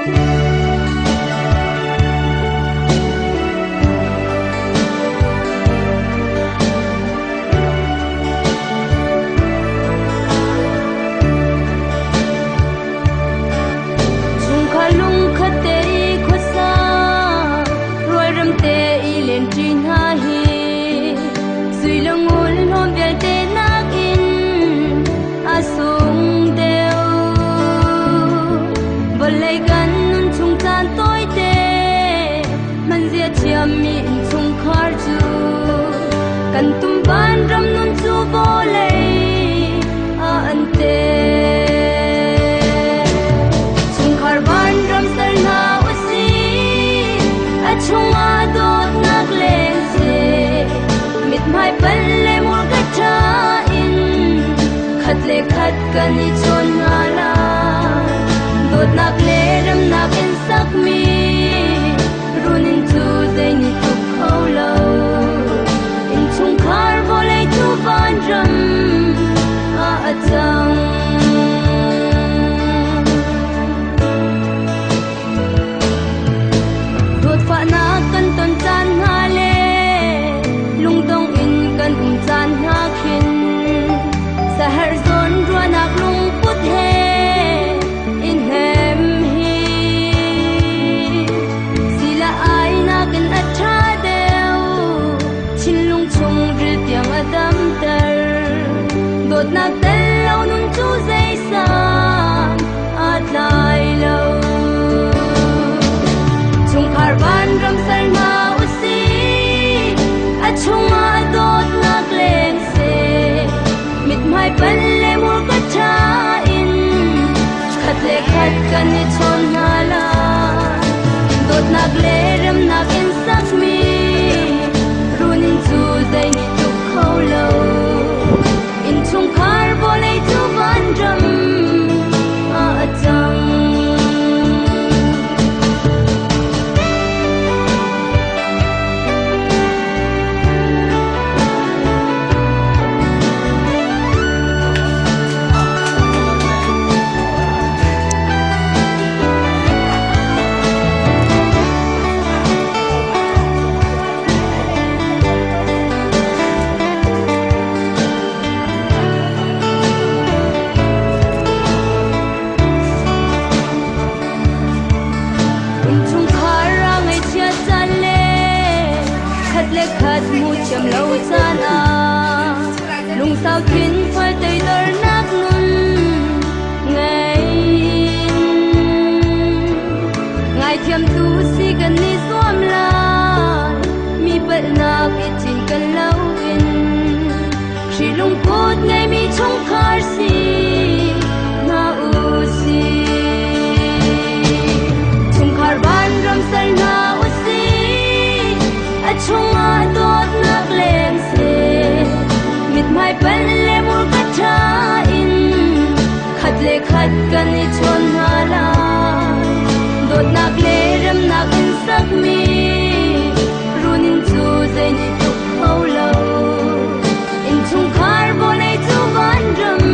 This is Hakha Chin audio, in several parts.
Chungkhar lungkhat te i khuasa rualrem te i lenṭi hna hi sui le ngun hlawm vialte nakin a sung deuh. Vawlei kan nun chung caan tawite hmanzia thiammi innchungkhar cu kan tum vanram nun cu vawlei ah an te. Chungkhar vanram ser hna usih, a chungah dawtnak leng seh. Mithmai pal le murka ṭha in khat le khat kan i chawn hna lai. Dawtnak le remnak in sakmi runinn cu zei nih tluk kho lo. Innchungkhar vawlei cu vanram ah a cang. Dawtfahnak kan ton caan hna le lungdong in kan um caan hna khin saherh zawn ruahnak lungput he in hnem hi sila ai nakin a ṭha deuh thinlung chungril tiang a damter dawtnak tel lo nun cu zeisam aa tlai lo. Chungkhar vanram ser hna usih, a chungah dawtnak leng seh. Mithmai pan le hmurka ṭha in khat le khat kan i chawn hna lai. Dawtnak le remnak in sakmi runinn cu zei nih tluk kho lo. Innchungkhar vawlei cu vanram ah a cang. Innchungkhar ah ngaihchiat caan le khat le khat hmuh thiam lo caan ah lungsau thin fal teidornak nun ngei in ngaithiamtu si kan i zuam lai. Mi palhnak i cinken loin hri lungput ngeimi chungkhar si hna u sih. Chungkhar vanram ser hna u sih, a chungah dawtnak leng seh. Mithmai pal le murka ṭha in khat le khat kan i chawn hna lai. Dawtnak le remnak in sakmi runinn cu zei nih tluk kho lo. Innchungkhar vawlei cu vanram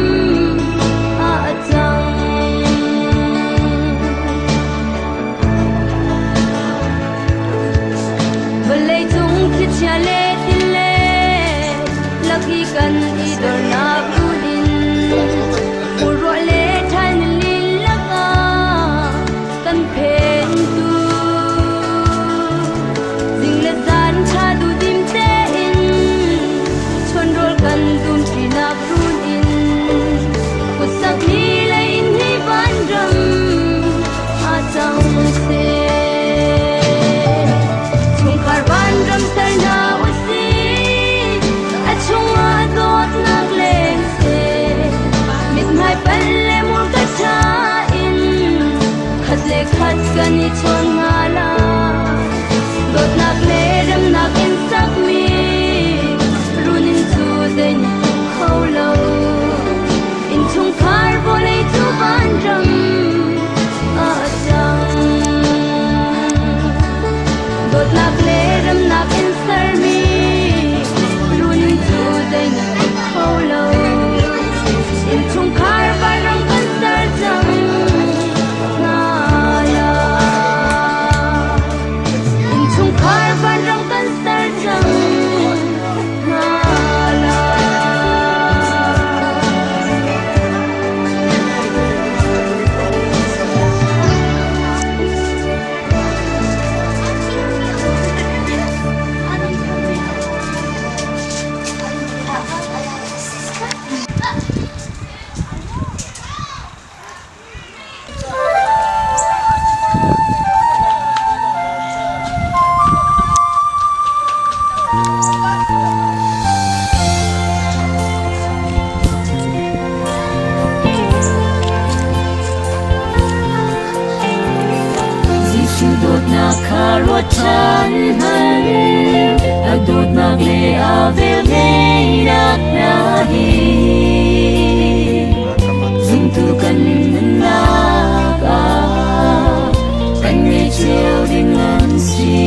ah a cang. Vawlei cung thlichia le tile laki kan i dornak in Ruah le ṭhal lilak ah kan phentu. Zing le zan ṭha duhdim tein chonrawl kan dumṭinak run in kutsak ni lei in hi vanram aa cang seh. Chungkhar vanram ser hna usih, a chungah dawtnak leng seh. Mithmai pal le murka ṭha in khat le khat kan i chawn hna lai. Dawtnak le remnak in sakmi runinn cu zei nih tluk kho lo. Innchungkhar vawlei cu vanram ah a cang. Dawtnak le remnak in sermi runinn cu zei nih tluk kho lo. Innchungkhar vanram kan ser cang hna lai. Jesuh dawtnak kha ruat ṭhan hmanh, a dawtnak le a velngeihnak hna hi zumtu kan nunnak ah kan ngei cio ding an si.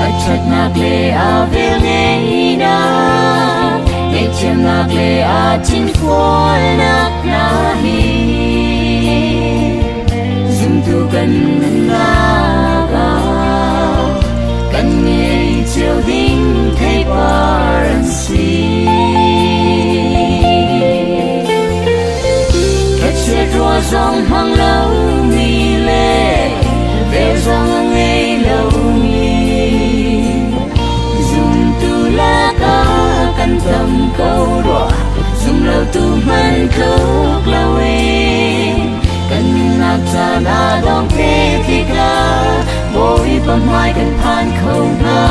A ṭhatnak le a velngeihnak, ngaihthiamnak le a thinfualnak hna hi zumtu kan nunnak ah kan ngei cio ding theipar an si. Khachiat rua zong hmang lomi le vel zong a ngei lomi zumtu lakah kan tam ko rua, zum lo tu hmanh tluk loin kan nunnak caan a dong te tikah Bawipa hmai kan phan kho hnga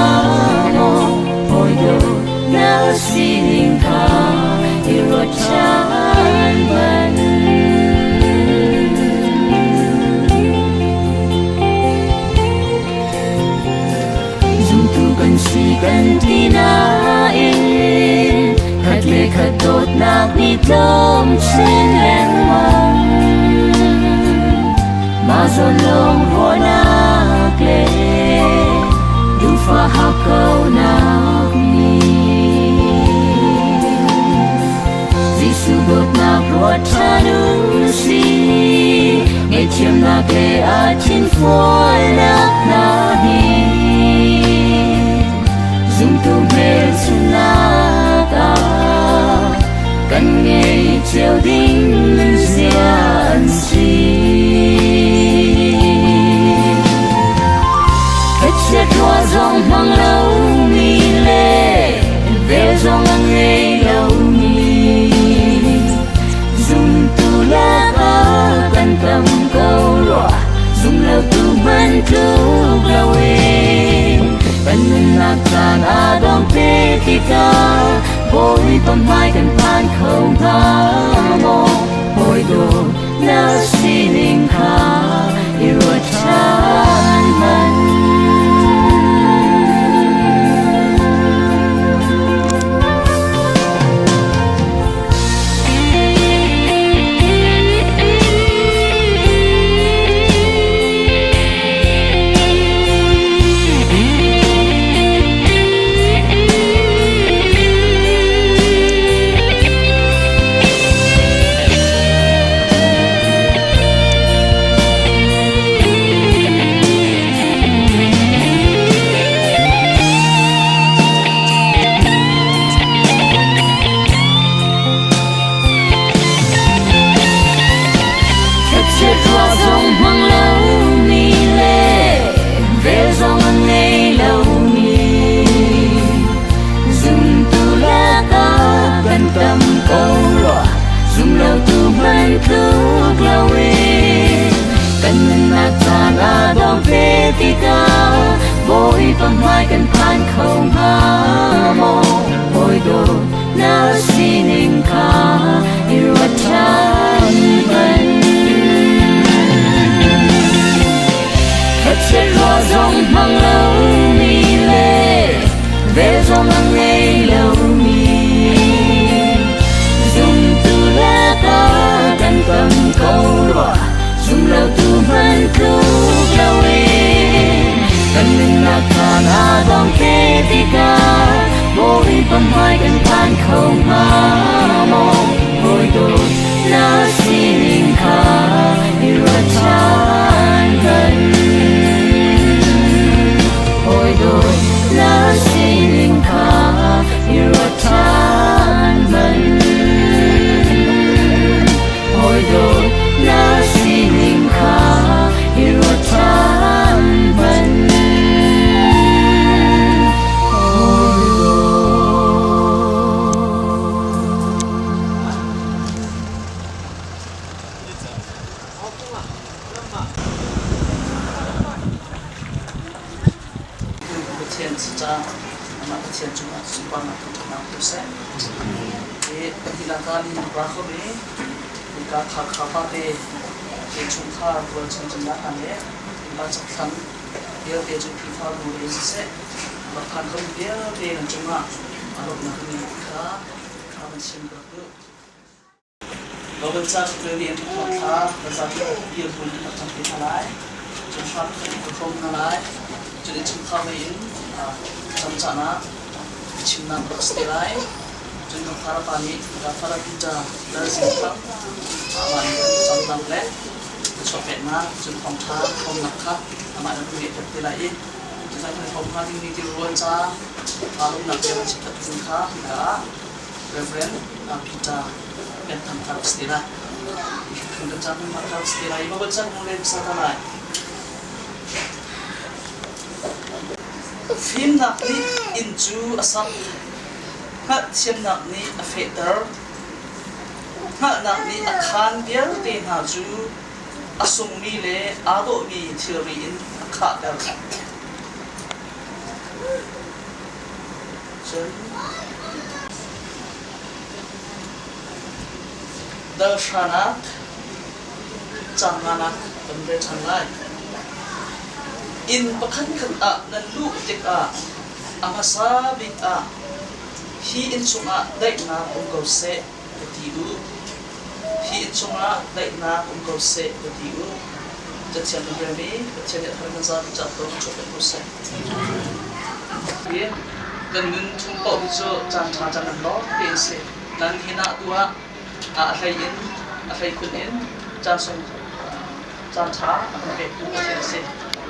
maw? Hawi dawt, na sining kha i ruat ṭhan hmanh. Zumtu kan si kan ti nain khat le khat dawtnak nih tlawm chin lengmang. Mah zawn lawng ruahnak le duhfah hakkaunak nih Jesuh dawtnak ruat ṭhan u sih, ngaihthiamnak le a thinfualnak hna hi zumtu hmelchunhnak ah kan ngei cio ding nunzia an si. Khachiat rua zong hmang lomi le vel zong a ngei lomi zumtu lakah kan tam ko rua, zum lo tu hmanh tluk loin kan nunnak caan a dong te tikah Bawipa hmai kan phan kho hnga maw? Hawi dawt, na sining kha i ruat ṭhan hmanh. Khachiat rua zong hmang lomi le vel zong a ngei lomi zumtu lakah kan tam ko rua, zum lo tu hmanh tluk loin kan nunnak caan a dong te tikah Bawipa hmai kan phan kho hnga maw? Hawi dawt, na sining kha i ruat ṭhan hmanh. Khachiat rua zong hmang lomi le vel zong a ngei lomi zumtu lakah kan tam ko rua, zum lo tu hmanh tluk loin kan nunnak caan a dong. caah amah Pathian cungah sunparnak thangṭhatnak hmu seh. Hi pahnihnak ah nihin ra kho mi hika Hakha pa te innchungkhar rualchan cunnak hna le innpa chakthlang vialte cu Khrihfabu lei siseh rak phan kho mi vialte nan cungah aa lawmhnak kan ngei ti kha kha van chim ka rak duh. Baibal ca rel nih an thawk thla zapi dirhmun an rak cang te hna lai. Cun hram khat in ka hrawm hna lai. Cun innchungkhar lei in camcahnak chimnak rak si te lai. Cun kan farapa nih ka fara Peter Lal Zing Thang amah nih kan camnak le chuah peknak cun thawngṭha hrawmnak kha amah nih kan ngeih te lai i cun kan hrawm hnga dingmi ti rual ca aa lawmnak bia kan chimkhat ding kha hika ah Reverend Peter Penthang kha rak si te lai. Kan cam mak rak si te lai i Baibal cang le sa ta lai. Fimnak nih inn cu a sak, hngalhthiamnak nih a fehter. Hngalhnak nih a khaan vialte hna cu a sungmi le aa dawhmi thilri in a khahter. Cun dal hranak caang nganak kan rel ṭhan lai. Inn pakhatkhat ah nan luh tikah a hmasa bik ah hi inn chungah daihnak um ko seh ka ti u. Hi inn chungah daihnak um ko seh ka ti u. Cathiang kan relmi Pathian nih a thar kan zapi ca to chuak pek ko seh. Kan nun chung paoh hi cu caan ṭha caan lam lawng te an si. Nan hin ah tu ah a hlei in a hlei khun in caan sung caan ṭha a kan pektu Pathian a si.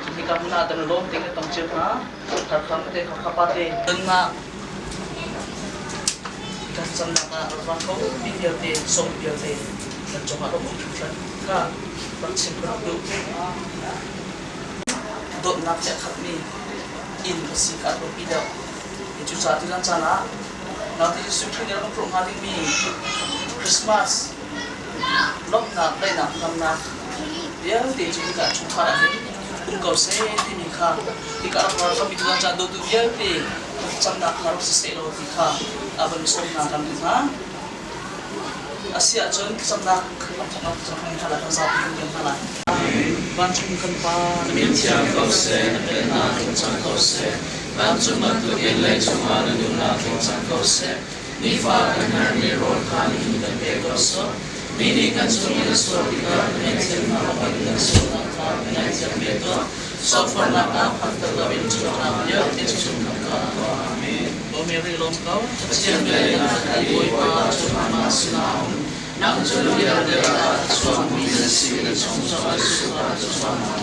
Cun hika hmun ah kan i lawm ding kan tong cio hna. Tharthang te khakha te nunnak kan cannak ah rak ra kho mi vialte sawm vialte kan cungah rak um hringhran kha rak chim ka rak duh. Dawtnak he a khatmi inn a si kha a biapi deuh. Cucaah tuzan caan ah naute Jesuh Khrih nih a rak kan phurh hnga dingmi Christmas lawmhnak, daihnak, hnangamnak vialte cu hika chungkhar ah hin um ko seh timi kha hika rak ral khomi tuzan caan dawtu vialte thlacamnak kha rak si seh law ti kha a van sawm hna kan duh hna. A si ahcun thlacamnak rak thawknak thlacam hmang hna lai kan zapi kan rian hna lai. Vancung kan Pa, na min thiang ko seh, na pennak tlung cang ko seh. Vancung bantukin leicung ah na duhnak tlung cang ko seh. Nifa kan herhmi rawl kha nihin kan pe ko sawh. Mi nih kan cung in a sual tikah na ngaihthiam hna bangin kan sualnak kha kan ngaihthiam ve tuah. Sualfornak ah phanter loin ṭhatnak vialte chung kan kah tuah. Amen. O Mary lawm ko. Pathian vel in a Bawipa cu amah sinah a um. Nang cu nu vialte lakah a chuakmi na si na chung zongah Jesuh kha cu chuahnak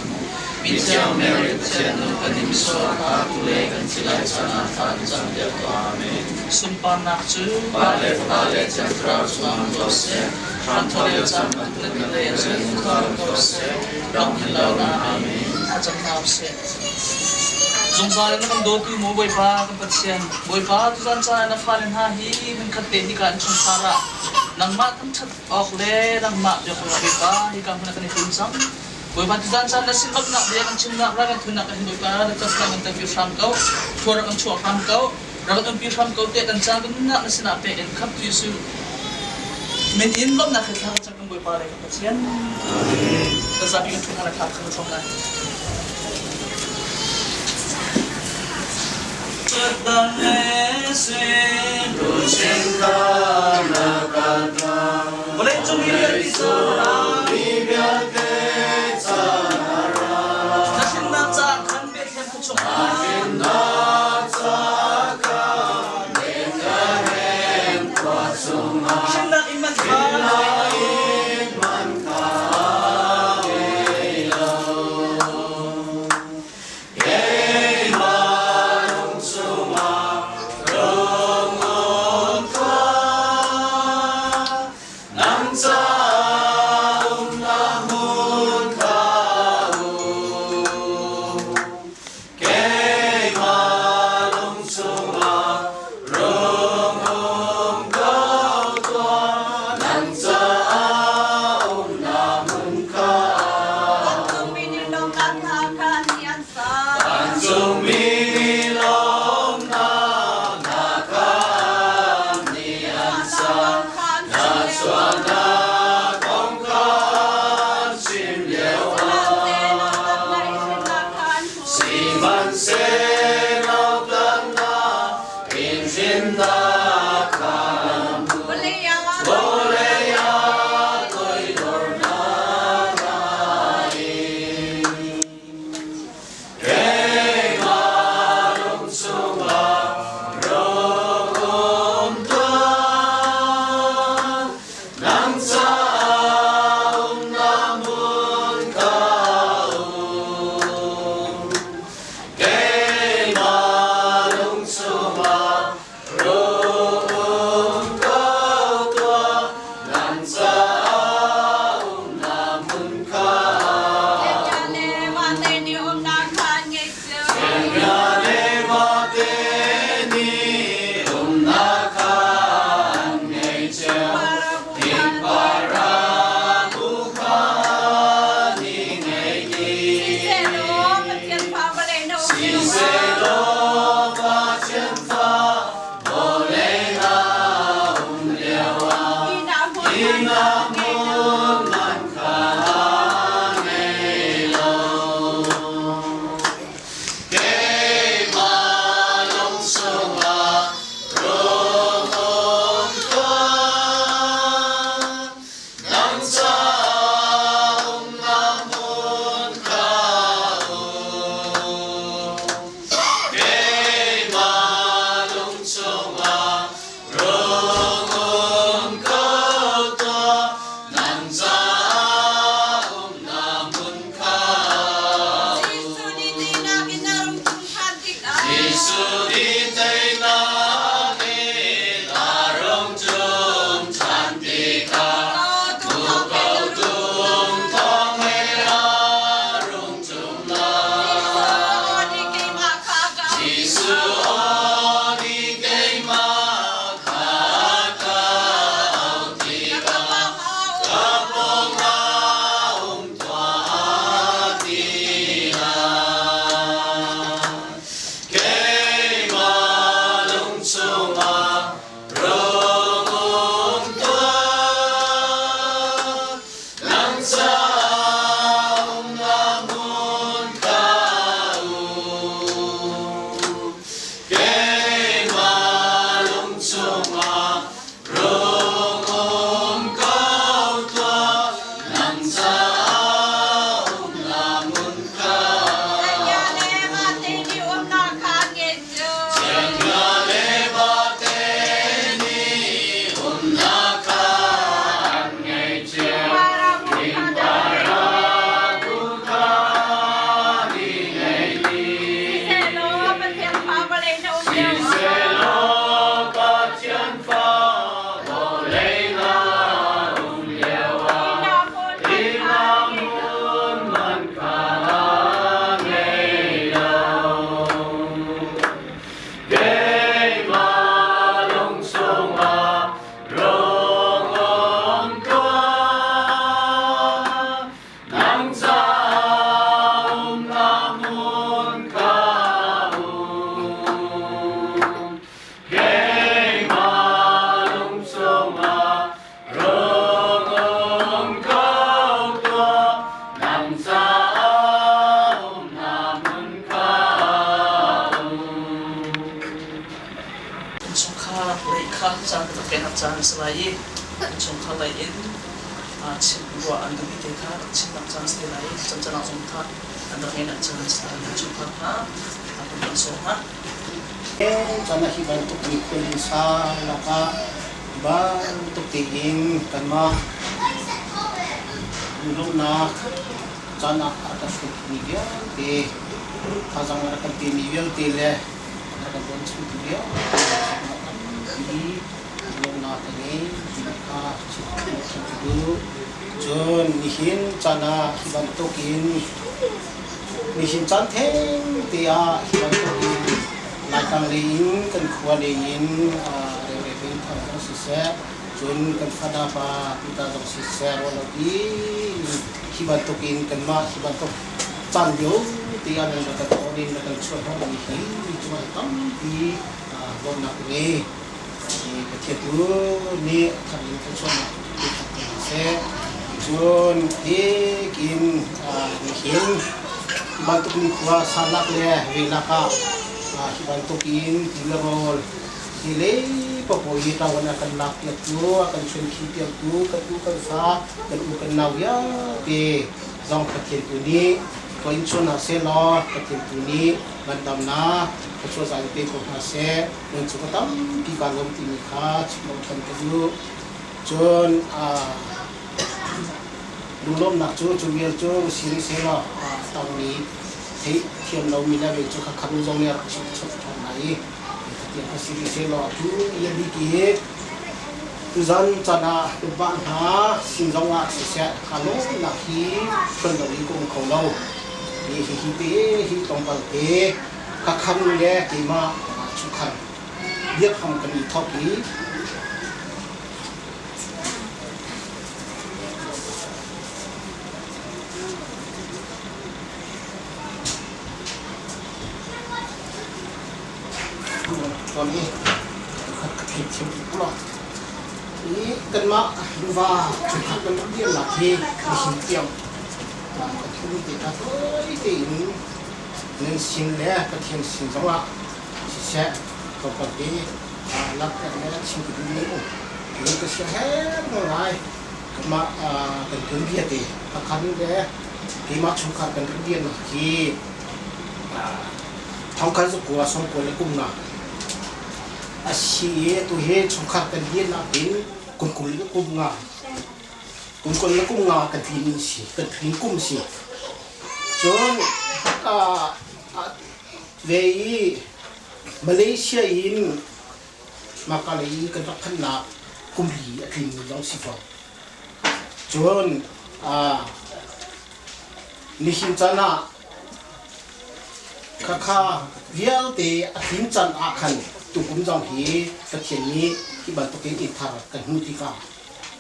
Mithiang Mary Pathian nu kan i misual kha tu le kan thi lai caan ah thla kan campiak tuah. Amen. Sunparnak cu Pa le Fapa le Thiang Thlarau cungah um ko seh. Hramthawk lio caan bantuk in le zungzal ko seh. Ram hin lo na Amen. Thlacam hna usih. Zungzal in na kan dawtu maw Bawipa kan Pathian, Bawipa tuzan caan na fale hna hi hmunkhat te hika in chungkhar ah nangmah thangṭhat awk le nangmah biak awkah Bawipa hika hmun ah kan i pum cang. Bawipa tuzan caan na sin lawmhnak bia kan chimnak ral kan thunnak ah hin Bawipa na cazin kan telpi hram ko, khua rak kan chuah hram ko, rak kan umpi hram ko tiah kan caan kan nunnak na sinah pek in khamhtu Jesuh min in lawmhnak he thla kan cam kan Bawipa le kan Pathian. Kan zapi kan ṭhu hna lai thla kan hrawm lai. Vawleicung i Na hrinnak caah khan Bethlehem khua chungah hrinnak in man kha na ngei lo. caah umnak hmun kha. Cenghngia le vate nih umnak kha an ngei cio. Cenghngia le vate nih umnak kha an ngei cio. Innpa bu kha ni ngei dih. Siseh Pathian fa vawlei na um lio ah. Siseh Pathian fa vawlei na um lio ah. Inn hmun man kha ngei lo. Keimah lung chungah rung um tuah. Nang caah umnak hmun kha um. Keimah lung chungah rung um ko tuah. Nang caah umnak hmun kha um. Innchungkhar lei kha caan kan rak peknak caan a si lai i innchungkhar lei in chim ruah an duhmi te kha rak chimnak caan a si te lai i camcanak zong kha an rak ngeihnak caan a si lai. Innchungkhar kha kum kan sawm hna. Caan ah hi bantuk miphun innsa lakah bantuk tein kanmah lungnak caan ah a rak hruaimi vialte thazaang a rak kan pemi vialte le a kan bawmchantu vialte saknak tampi lawmhnak ka ngei ti kha chim ka duh. Cun nihin caan ah hi bantukin nihin caan thengte ah hi bantukin Laitlang lei in kan khua lei in Rev. Thang zong siseh, cun kan fada pa Peter zong siseh, ruahlopi in hi bantukin kanmah hi bantuk caan lio te ah nan rak kan awn in rak kan chuah hnawhmi hi mi cungah tampi lawmhnak ka ngei. Pathian tu nih a thar in thluachuahnak pe kho ko hna seh. Cun hikin nihin hi bantuk nikhua salak le velak ah hi bantuk in ti le rawl hi lei paohpaoh hi ṭawan a kan lak piaktu, a kan chuankhih piaktu, kan u kan fa, kan u kan nau vialte zong Pathian tu nih tuah in chuah hna seh law Pathian tu nih ngandamnak thluachuah za in pe ko hna seh. Nan cung a tampi kaa lawm timi kha chim lo ṭhan ka duh. Cun lunglawmhnak cu cu vial cu si rih seh law a tangmi theih thiam lomi le vei cu kha khat zong nih a rak chimh chap ṭhan lai i khatiang kha si rih seh law atu i a bik i tuzan caan ah upa hna sin zong ah siseh kaa lawmnak hi hruan lo in ka um kho lo. Hi hihi te hi tlawmpal te ka khan le keimah chungkhar biakham kan i thawk i Tuan hi ka theih thiam tuk lo. I kanmah nuva chungkhar kan rak dirnak hi nihin tiang kan thilmi te kha tawi tein nan sin le Pathian sin zongah siseh tlawmpal te langhter le chim ka duhmi um. Lung ka sia her ngai. Kanmah kan tuanbia te pakhat le keimah chungkhar kan rak dirnak hi thongkhat zakua sawmkua le kum nga a si i atu hi chungkhar kan dirnak in kum 20 le kum nga kum 20 le kum nga kan tlin si kan tlin kum si. Cun ve i Malaysia in Maka lei in kan rak phanhnak kum li a tling zong si fawn. Cun nihin caan ah khakha vialte a tlin caan ah khan tukum zong hi Pathian nih hi bantukin inn thar kan hmuh tikah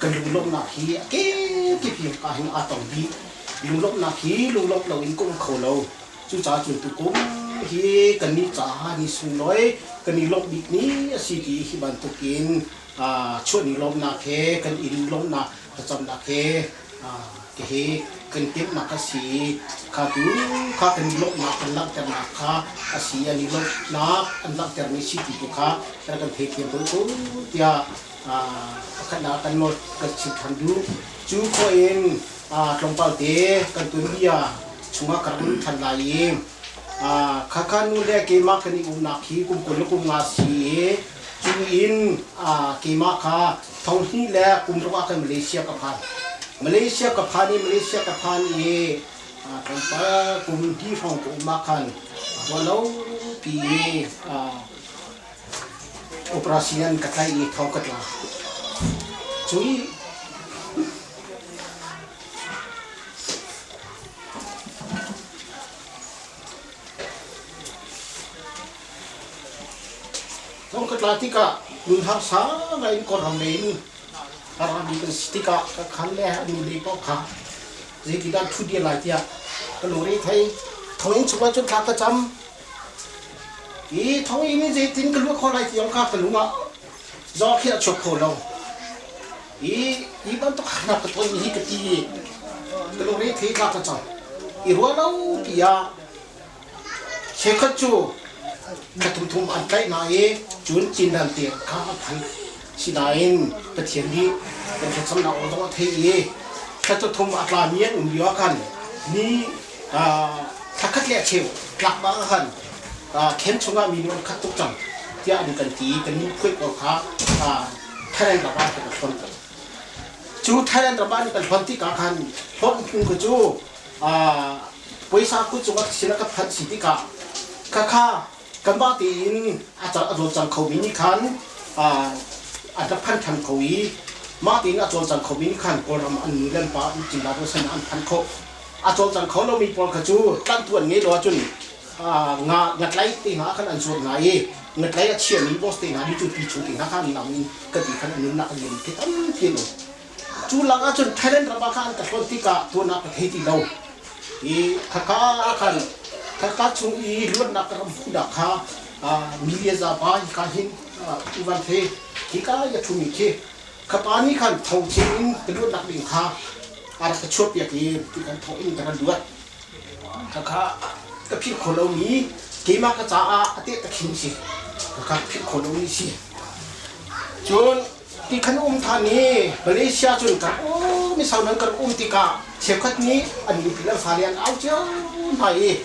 kan lunglawmhnak hi a kenkip hi ka hin aa tong dih. Lunglawmhnak hi lunglawmh loin ka um kho lo. Cucaah cun tukum hi kannih caah ni sunglawi kan i lawmh bik ni a si ti hi bantukin chuahni lawmhnak he kan inn lawmhnak thlacamnak he hihi kan timhnak a si i kha tu kha kan i lawmhnak kan langhternak kha a si. An i lawmhnak an langhtermi si ti tu kha kan theithiam ko tiah pakhatnak kan nawl kan chim ṭhan duh. Cu khawh in Tlawmpal te kan tuanbia chungah ka rak um ṭhan lai i khakha nu le keimah kan i umnak hi kum 20 le kum nga si i cu in keimah kha thong hnih le kum ruk ah khan Malaysia ka phan. Malaysia ka phan i Malaysia ka phan i tlawmpal kum hnih hrawng ka um ah khan ruahlo pi i operation ka tlaih i thong ka tla. Cu i Thong ka tla tikah nun harsa ngai in Kawlram lei in a rami kan si tikah ka khan le a nu le paoh kha zeitindah ṭhut dir lai tiah ka lungre thei. Thonginn chungah cun thla ka cam. Hi thonginn in zeitin ka luat khawh lai ti zong kha ka lung ah zaw khi a chuak kho lo. Hi hi bantuk harnak ka ton hi ka ti i ka lungre thei thla ka cam. I ruah lo pi ah cheukhat cu thla thum thum an tlaih hna i cun cindan te kha a phan. Sinain Pathian nih kan thlacamnak aw zong a theih i thla thum a tlami an um lio ah khan ni thla khat le a cheu tlak bang ah khan camp chungah mi an khat tuk cang tiah an kan ti i kan nu phuai pawl kha Thailand ram ah kan hlon. Cu Thailand ram ah an kan hlon tikah khan hlon hnu kha cu puaisa kut cungah sin a ka phanh si tikah khakha kanmah tein a cawlcang khomi nih khan a rak phan ṭhan kho i mah tein a cawlcang khomi nih khan Kawlram an nu le an pa Cingla san ah an phan khawh. A cawlcang kho lomi pawl kha cu tlanhtu an ngei lo ahcun nga ngatlai te hna khan an zuat hna i ngatlai a chiami boss te hna nih cu pi chung te hna kha an lam in ka ti khan an nunnak an liam te tampi an um. Cu lak ahcun Thailand ram ah khan an ka hlawt tikah tuan ah ka thei ti lo. I khaka khan khaka chung i luatnak ram hmuhnak kha mi le zapa hika hin uvan the hika ya thumi khi khapa nih khan tho chin in ka luatnak ding kha a rak ka chuahpiak i ti kan tho in ka rak luat. Khakha ka philh kho lomi keimah ka caah a teh takhin si. Khakha ka philh kho lomi si. Cun Ti khan um than i Malaysia cun kan um i sau nan kan um tikah cheukhat nih an nupi le fale an au cio hna i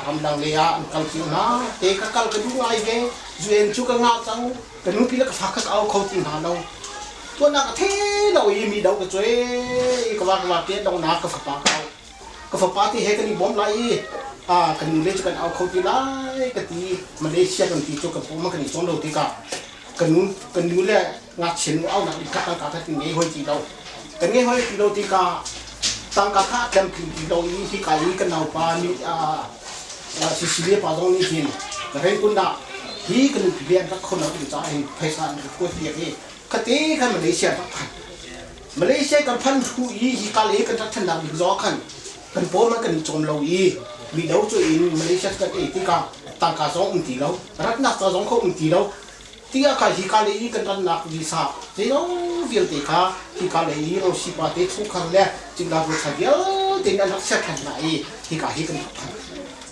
ramdang lei ah an kal cio hna. Te ka kal ka duh ngai ve. UN cu ka ngah cang. Ka nupi le ka fa kha ka au kho ti hna lo. Tuahnak a the lo i mi do ka cuai i ka va ka va te dongnak ka fapa ka au. Ka fapa te he kan i bawm lai i kan nule cu kan au kho ti lai ka ti. Malaysia kan ti cu kan pawm kan i cawm lo tikah kan nu kan nu le ngakchia nu aunak in kha tangka kha kan ngei hoi ti lo. Kan ngei hoi ti lo tikah tangka kha a tlamtling ti lo i hika i kan naupa nih Sicilia pa zong nih hin Rangoon ah hi kan nupi le an rak kho lo ding caah hin phaisa an rak kuat piak i khate khan Malaysia rak phan. Malaysia kan phan hnu i hika le kan rak ṭhannak bik zong ah khan kan paw man kan i cawm lo i mi lo cu in Malaysia kan ei tikah tangka zong um ti lo, ratnak ca zong kha um ti lo. Tiah kha hika le i kan ratnak visa zeizong vialte kha hika le i Rosi pa te chungkhar le Cingla ruacha vialte in an rak ser ṭhan hna i hika hi kan rak phan.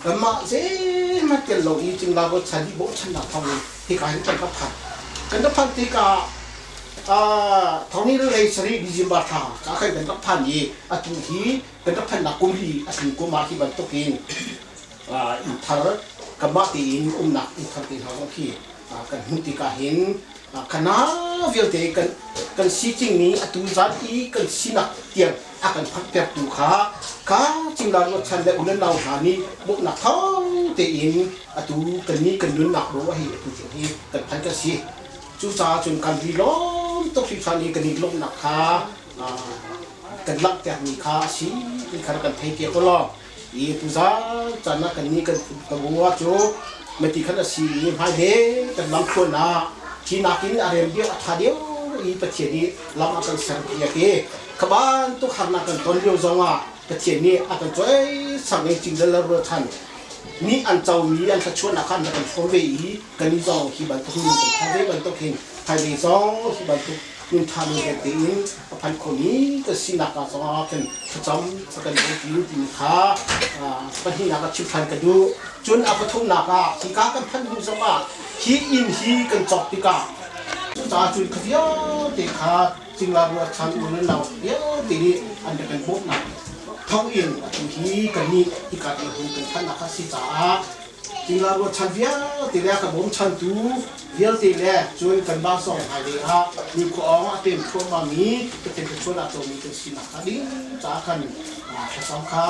Kanmah zeihmanh tel lo i Cingla ruacha nih bawmchannak thawng in hika hin kan rak phan. Kan rak phan tikah Thawnginn lei sarih December thla ah khan kan rak phan i atu hi kan rak phannak kum hi a tling kum ah hi bantukin inn thar kanmah tein umnak inn thar te hna zong khi kan hmuh tikah hin kana vialte kan kan si cingmi atu zat i kan sinak tiang a kan phaktertu kha ka cingla ruatchan le u le nau hna nih bawmhnak thawng tein atu kan nih kan nunnak ro hi atu tiang hi kan phan kan si. Cucaah cun kan ri lawm tuk hringhran i kan i lawmhnak kha kan langhtermi kha a si ti kha kan thei piak u law i tuzan caan ah kannih kan ka cu mati khan a si i hmailei kan lamthluan ah hi nakin a rem deuh a ṭha deuh i Pathian nih lam a kan serpiak i kha bantuk harnak kan ton lio zongah Pathian nih a kan cawisang i cingla ruachan nih an comi an thluachuahnak kha an rak kan hrawm ve i kan zong hi bantuk nun kan phan ve bantuk hin hmailei zong hi bantuk nun ṭha nun pek tein a phan khomi kan sinak ah zong ah khin thlacam kan duh ti timi kha pahnihnak ah chim ṭhan ka duh. Cun a pathumnak ah hika kan phanh hnu zong ah hi inn hi kan cawk tikah Cucaah cun kha vialte kha cingla ruahchan u le nau vialte nih an rak kan bawmhnak thawngin atu hi kannih hika dirhmun kan phanhnak a si caah cingla ruahchan vialte le a ka bawmchantu vialte le cun kanmah zong hmailei ah nikhua awng a pem thluahmahmi Pathian thluachuah dah comi kan sinak hnga ding caah khan thlacam kha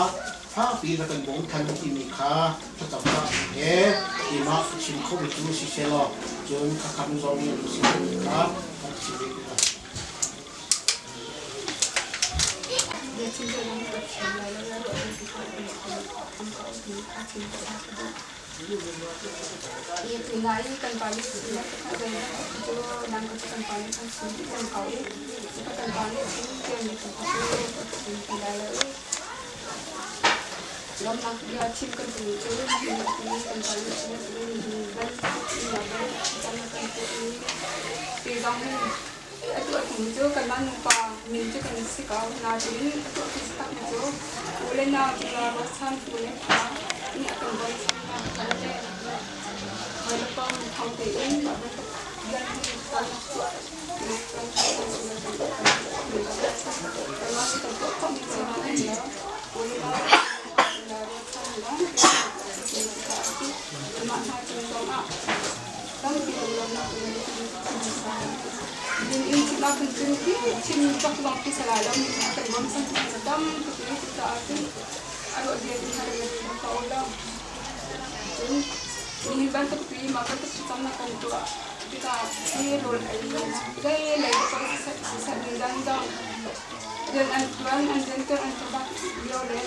fakpi in a kan bawm than timi kha thlacam cah he keimah ka chim khomi cu si sehlaw cun khakha zong nih an si khomi kha kan chim ve ko. Nai kan pa nih chim ka zei cu nang ka kan pa nih kan chim ti cang ko i ka kan pa nih chim tiang kan pa cu ka chim ti lai lo i lawmnak bia chim kan duh cu ni kan pa nih chim ni ban ni ban cam kan tuah i ti zong hin atu a tum cu kanmah nupa min cu kan si ko nain atu a tak mi cu u le nau tila ruahchan tu le fa nih a kan bawmchannak kan le hawi le kom thong tein mah bantuk rian hi kan tuah kan kanmah nih kan tuah khawhmi cio ah kan lo u le nau tila ruahchan lawng mah hna cung zong ah tampi lawmnak Chin cak bang khi salai lo mi kan bom san tam tuk ni cucaah cun a ruah bia tin har in ka o lo cun nihin bantuk pi ma bantuk cam na kan tuah tikah hi rawl ei zei lei ko siseh ni zan zong rian an tuan an rian tuan an tabak lio le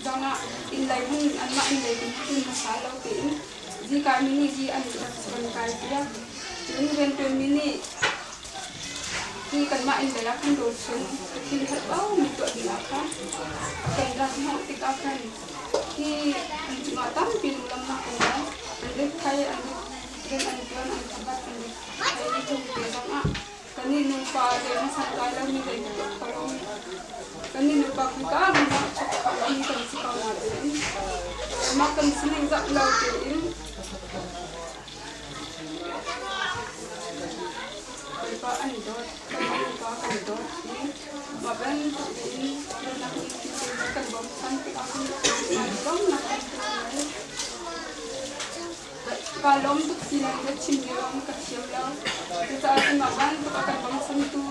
zong ah inn lei hun anmah inn lei kun hmasa lo tiin Zika mi nih zi an kan kai piak. Cun rianṭuanmi nih hi kanmah inn lei ah khan rawl chung thil herh mi tuah ding ah khan a kan rat hnawh tikah khan hi an cungah tampi lunglamnak kan ngei. An ritthai, an rian an ṭuan, an thabat, an ritthai cung te zongah Kannih nupa zeihmanh santlai lomi zeihmanh tuah kho lomi kannih nupa khika hmun ah chok kho lomi kan si ko nain mah kan sining zoh lo tein Bawipa an dawt, kanmah nupa kan dawt i mah bantuk in nunnak kan bawmchan tikah lawmnak kan ngei. Kaa lawm tuk ti nan ka chim lio ah ka thiam lo. Cucaah cun mah bantuk a kan bawmchantu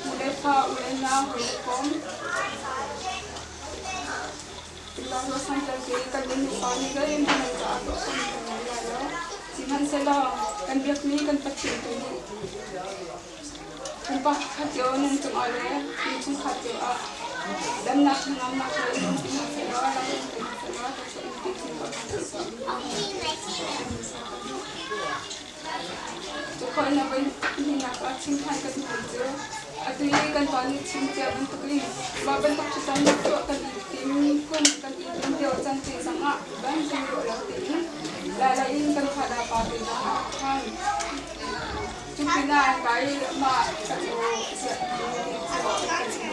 u le fa, u le nau, hawi le kom, Ruahsangter kan nupa nih zeihmanh nan caah tuah khawhmi kan ngei lai lo. Sihmanhsehlaw kan biakmi kan Pathian tu nih kan pakhat cio nan cungah le innchungkhar cio ah damnak hnangamnak he in umpi hna sehlaw lam in umpi hna sehlaw thluachuah in umpi chin ko hna seh. Cukhawh na voi hnihnak ah chim ṭhan ka duhmi cu atu i kan pa nih chim cia bantukin mah bantuk thlacam tuah kan i tim kum kan i tim lio can te zongah ban kan ruah lo tein lailai in kan thada pa te zong a rak phan. Cu pinah kai mah kan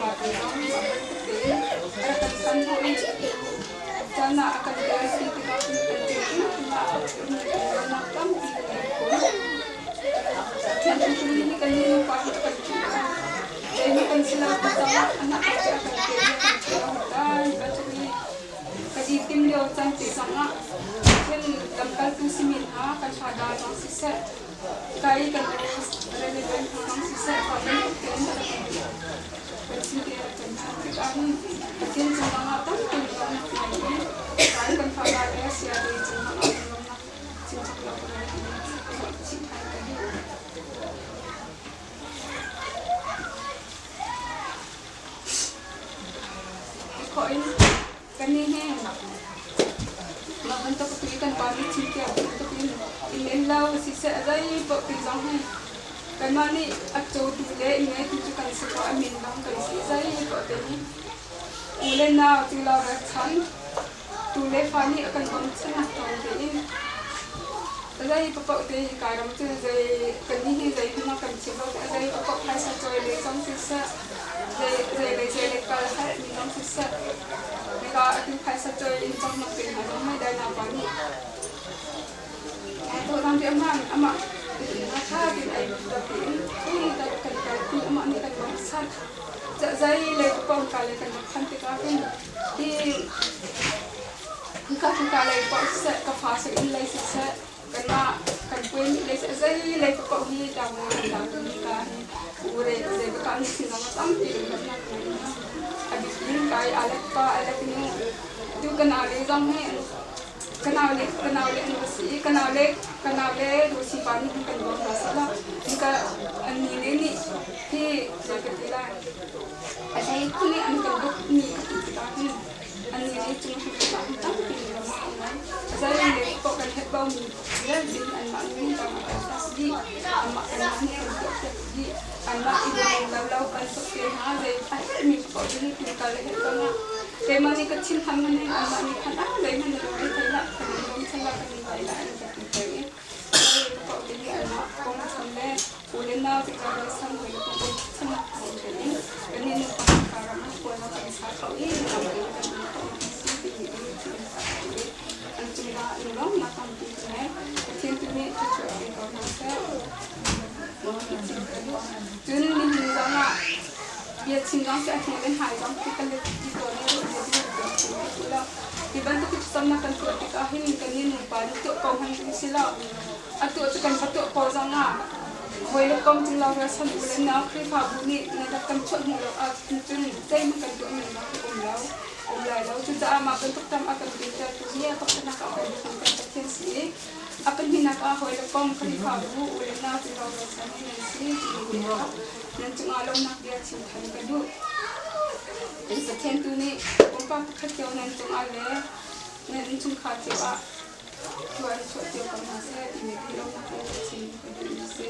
pa te zong mah bantuk tein a rak kan phan hnawh i caan ah a kan kalpi tikah kan nak tampi kan ngei khun. Pathian chung nih kan nupa hi a kan ṭih. Zeimi kan si lo ti caah anak a kan pe i a kan ṭih dan bantuk i kan i tim lio caan te zongah Pathian lamkaltu simi hna kan fada zong siseh, kai kan relevant hna zong siseh, pa bantuk tein a rak kan kan sin te a rak kan chanh tikah hin Pathian cung ah tampi lawmnak ngei i kai kan fada le sia te cung ah lawmnak chimchap lo ka ngei ti chim ṭhan ka duh. Khawh in kannih hi mah bantuk tu i kan pa nih chim tiah bantuk in inn in lo siseh zei paoh ti zong hi kanmah nih a cawtu le inn ngeitu cu kan si ko a min lawng kan si zei paoh te hi u le nau ti lo ralchan tu le fa nih a kan bawmchannak thawng tein zei paoh te hi kai ram cu zei kannih hi zei hmanh ah kan thiam lo zei paoh phaisa cawi le zong siseh zei zei le zei le kal hal mi zong siseh hika atu phaisa cawi in cawknak te hna zong mei dai nau pa nih to zang te amah amah ṭha tein ei lo tein phung kan kalpi amah nih kan bawmhchanh. Zei lei paoh ka le kan rak phan tikah hin hi hika hika lei paoh siseh ka fa seh inn lei siseh kanmah kan puai nih lei siseh zei lei paoh hi ṭang kan ṭang hika hi ure zei baka ni sin zong tampi in kan nak a bik in kai alek pa alek nu tu kan ale zong hi Ka naule ka naule an va si i ka naule ka naule Lucy pa nih kan bawm hna seh law hika an ni le nih hi zei ka ti lai a hlei khun i an kan dawt mi ka ti tikah hin an ni le cung hrim ah hin tampi in ram a um lai. Zei le paoh kan herh bo mi vialte hi anmah nih ram a kan tas dih anmah anmah nih kan tuahpiak dih anmah i lo lo bantuk te hna zei a herhmi paoh cu tul kal a herh zongah keimah nih ka chim han hmanh in anmah nih khan ah zeihmanh na lung thei hlah kan in bawm chan lah kan in vai lah an ka ti peng i zei ka paoh te hi anmah kong chan le u le nau te ka le sam hoi le kong chan nak kong ṭhen in kan nih nupa ka ram ah kawl kan sa kho i ram in kan um kho si ti mi in sa i an cungah lunglawmnak tampi cu he Pathian tu nih thluachuah pe ko hna seh. Cun nihin zongah bia chim zong si a hnu in hai zong khi kan ti tawn i ruah bia ti kan chim ti lo. Hi bantuk thlacamnak kan tuah tikah hin kan nih nupa nih tuah ko hmanh kan si lo. A tuah cu kan va tuah ko zongah hawi le kom cung lo rualchan u le nau Khrihfabu nih na rak kan chuah hmuh lo ahcun cun zeihmanh kan tuah men lo um lo um lai lo. Cucaah mah bantuk tam a kan tintertu hi a pakhatnak ah kan biakam kan Pathian si i a pahnihnak ah hawi le kom Khrihfabu u le nau cu lo rualchan hi nan si timi te ah nan cungah lawmhnak bia chim than ka duh. Pathian tu nih pumpak pakhat cio nan cungah le nan innchungkhar cio ah thua in chuah cio ko hna seh timi te lawmhnak bia ka chim ka duhmi a si.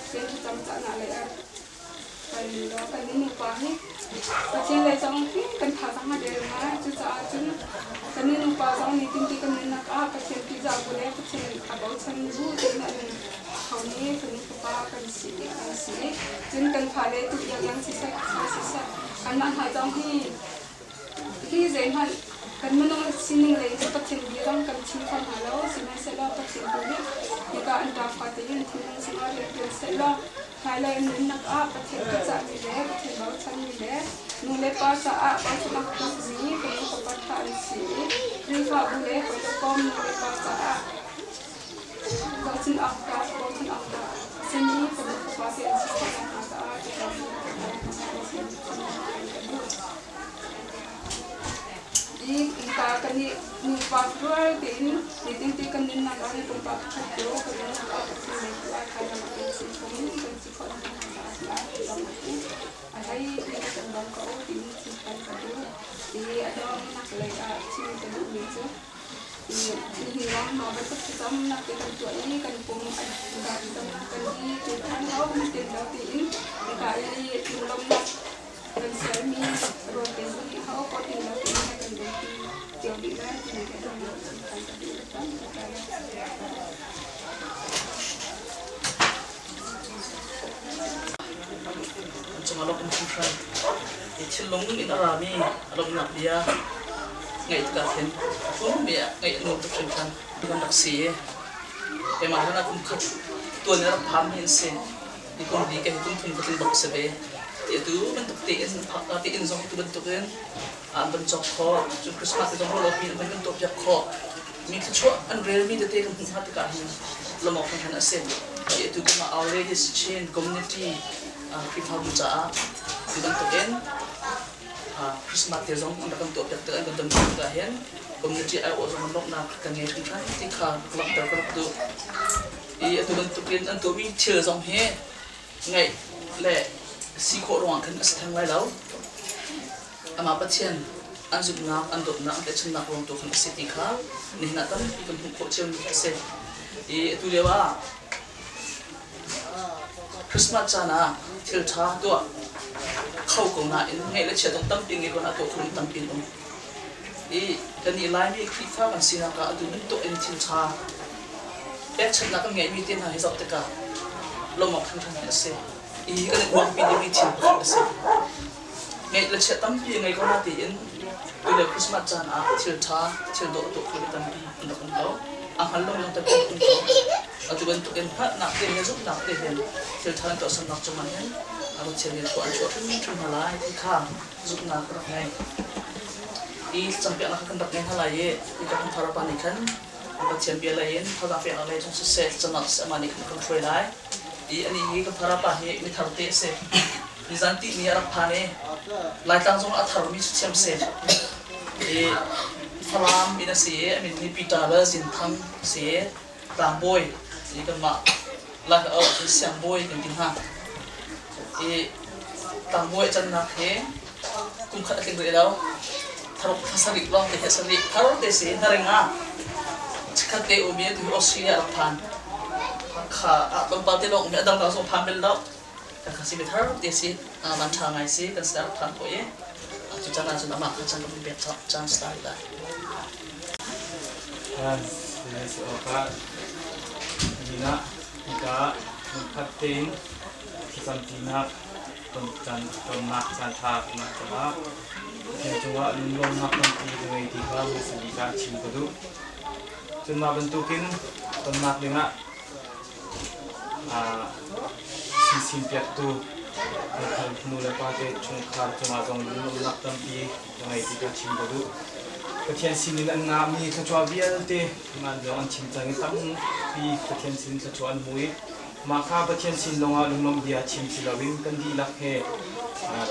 Pathian thlacam cahnak lei ah kan kan nupa hi Pathian lei zong hi kan thazaang a der ngai. Cucaah cun kan nupa zong nih tinti kan nunnak ah Pathian ṭihzah bu le Pathian a bochan bu tein a nung khomi kan fapa kan si kan si. Cun kan fale tu iang siseh siseh anmah hna zong hi hi zeihmanh kan minung sining lei cu Pathian bia zong kan chim kho hna lo. Sihmanhsehlaw Pathian tu nih hika an ṭafa tein thinlung chungah rian ṭuan sehlaw hmailei an nunnak ah Pathian cahmi le Pathian bochanmi le nu le pa caah bochan awk tlakmi kan fapa ṭha an si i Khrihfabu le hawikom nu le pa caah bochan awk tlak bochan awk tlak simi kan fapa te an si khawh nakhnga caah ka duh. I innka kan i nupa rual tein nitin kan nunnak ah pumpak pakhat cio kan nunnak ah Pathian lei tu ah thazaang a kan si khawh kan si khawh nakhnga caah a hlei in kan bawm ko tiin chim ka duh. I a donghnak lei ah chim ka duhmi cu nihin lawng mah bantuk thlacamnak te kan tuah i kan pum a thlacamnak kan i ṭhan lo tin lo tiin hika i lunglawmhnak kan sermi rawl te hi ho ko tin lo tiin kan dawti cio dih lai timi ka duh chim ṭhan ka duh tam Cung a lawm in hringhran. I thinlung in a rami a lawmhnak bia ngaih tikah khin pummi ah ngaih a nuam tuk hringhran. Kan rak si i keimah hlan ah kum khat tuan in rak phanmi an si. Hi kum li ka hi kum thum ka tlin bak si ve. Ti atu bantuk tein phakka tein zong tu bantukin an van cawk khawh. Cun Christmas te zong ruah lopi an van kan tuahpiak khawh. Mi thluachuah an relmi tete kan hmuh hna tikah hin lawmh awk hringhran a si. Hi atu kum ah Our Ladies Chin Community Khrihfabu caah ti bantukin Christmas te zong an rak kan tuahpiak tik an kan don tikah hin community aiawh zong an lawmhnak kan ngei hringhran ti kha langhter ka rak duh. I atu bantukin an tuahmi thil zong hi ngaih le si khawh ruangah khan a si theng lai lo. Amah Pathian an zumhnak, an dawtnak, an tlaihchannak ruang tu khan a si ti kha nihin ah tampi kan hmuh khawh ciomi a si. I atu lio ah Christmas caan ah thil ṭha tuah kho ko nain ngeih le chiat zong tampi ngei ko na tuah khomi tampi an um. I kannih Laimi Khrihfa kan sinak ah atu bantuk in thil ṭha pekchanhnak kan ngeihmi te hna hi zoh tikah lawmh awk hringhran hi a si. I kan i uangpi dingmi thil pakhat a si. Ngeih le chiat tampi ngei ko na tiin tule Christmas caan ah thil ṭha, thil dawh tuah khomi tampi an rak um ko. A hngal lomi zong tampi an um ko. Atu bantukin hngalhnak te he zumhnak te he thil ṭha an tuahsernak cungah hin Pathian nih thlua an chuah hrimhrim hna lai ti kha zumhnak ka rak ngei. Hi thlacampiaknak kha kan rak ngei hna lai i hika kan pa nih khan Pathian bia lei in thazaang peknak lei zong siseh thlacamnak siseh amah nih khan a kan hruai lai. I anih hi kan pa hi mithar te a si. Nizan tih ni a rak phan i Laitlang zongah a tharmi cu thiam si. I Falam in a si i a min hi Peter le Zinthang a si i tlangbawi i kanmah Lai ahcun siangbawi kan ti hna. I tlangbawi a cannak hi kum khat a tling rih lo. Tharuk thla sarih lawng te hi a si rih. Thar te si hnaring ah chikkhat te um i atu hi Australia a rak phan. Hakha ah tlawmpal te lawng um i a dang dang zong phan bel lo. Kan kha si mi thar te si van ṭha ngai si kan sinah rak phan khawh i cu can ahcun amah kha can kan pek chance ta rih lai. Si awkah dingah hika lungkhat tein thlacamṭinak tonnak caanṭha nak caah Pathian cungah lunglawmhnak tampi ka ngei ti kha hmasa bik ah chim ka duh. Cun mah bantukin tonnak dingah Sinsinpiaktu meithal nulepa te chungkhar cungah zong lunglawmhnak tampi ka ngei ti kha chim ka duh. Pathian sinin an ngahmi thluachuah vialte ngan zong an chim cang i tampi Pathian sin thluachuah an hmu i mah kha Pathian sin lawngah lunglawmh bia chim si loin kan dihlak he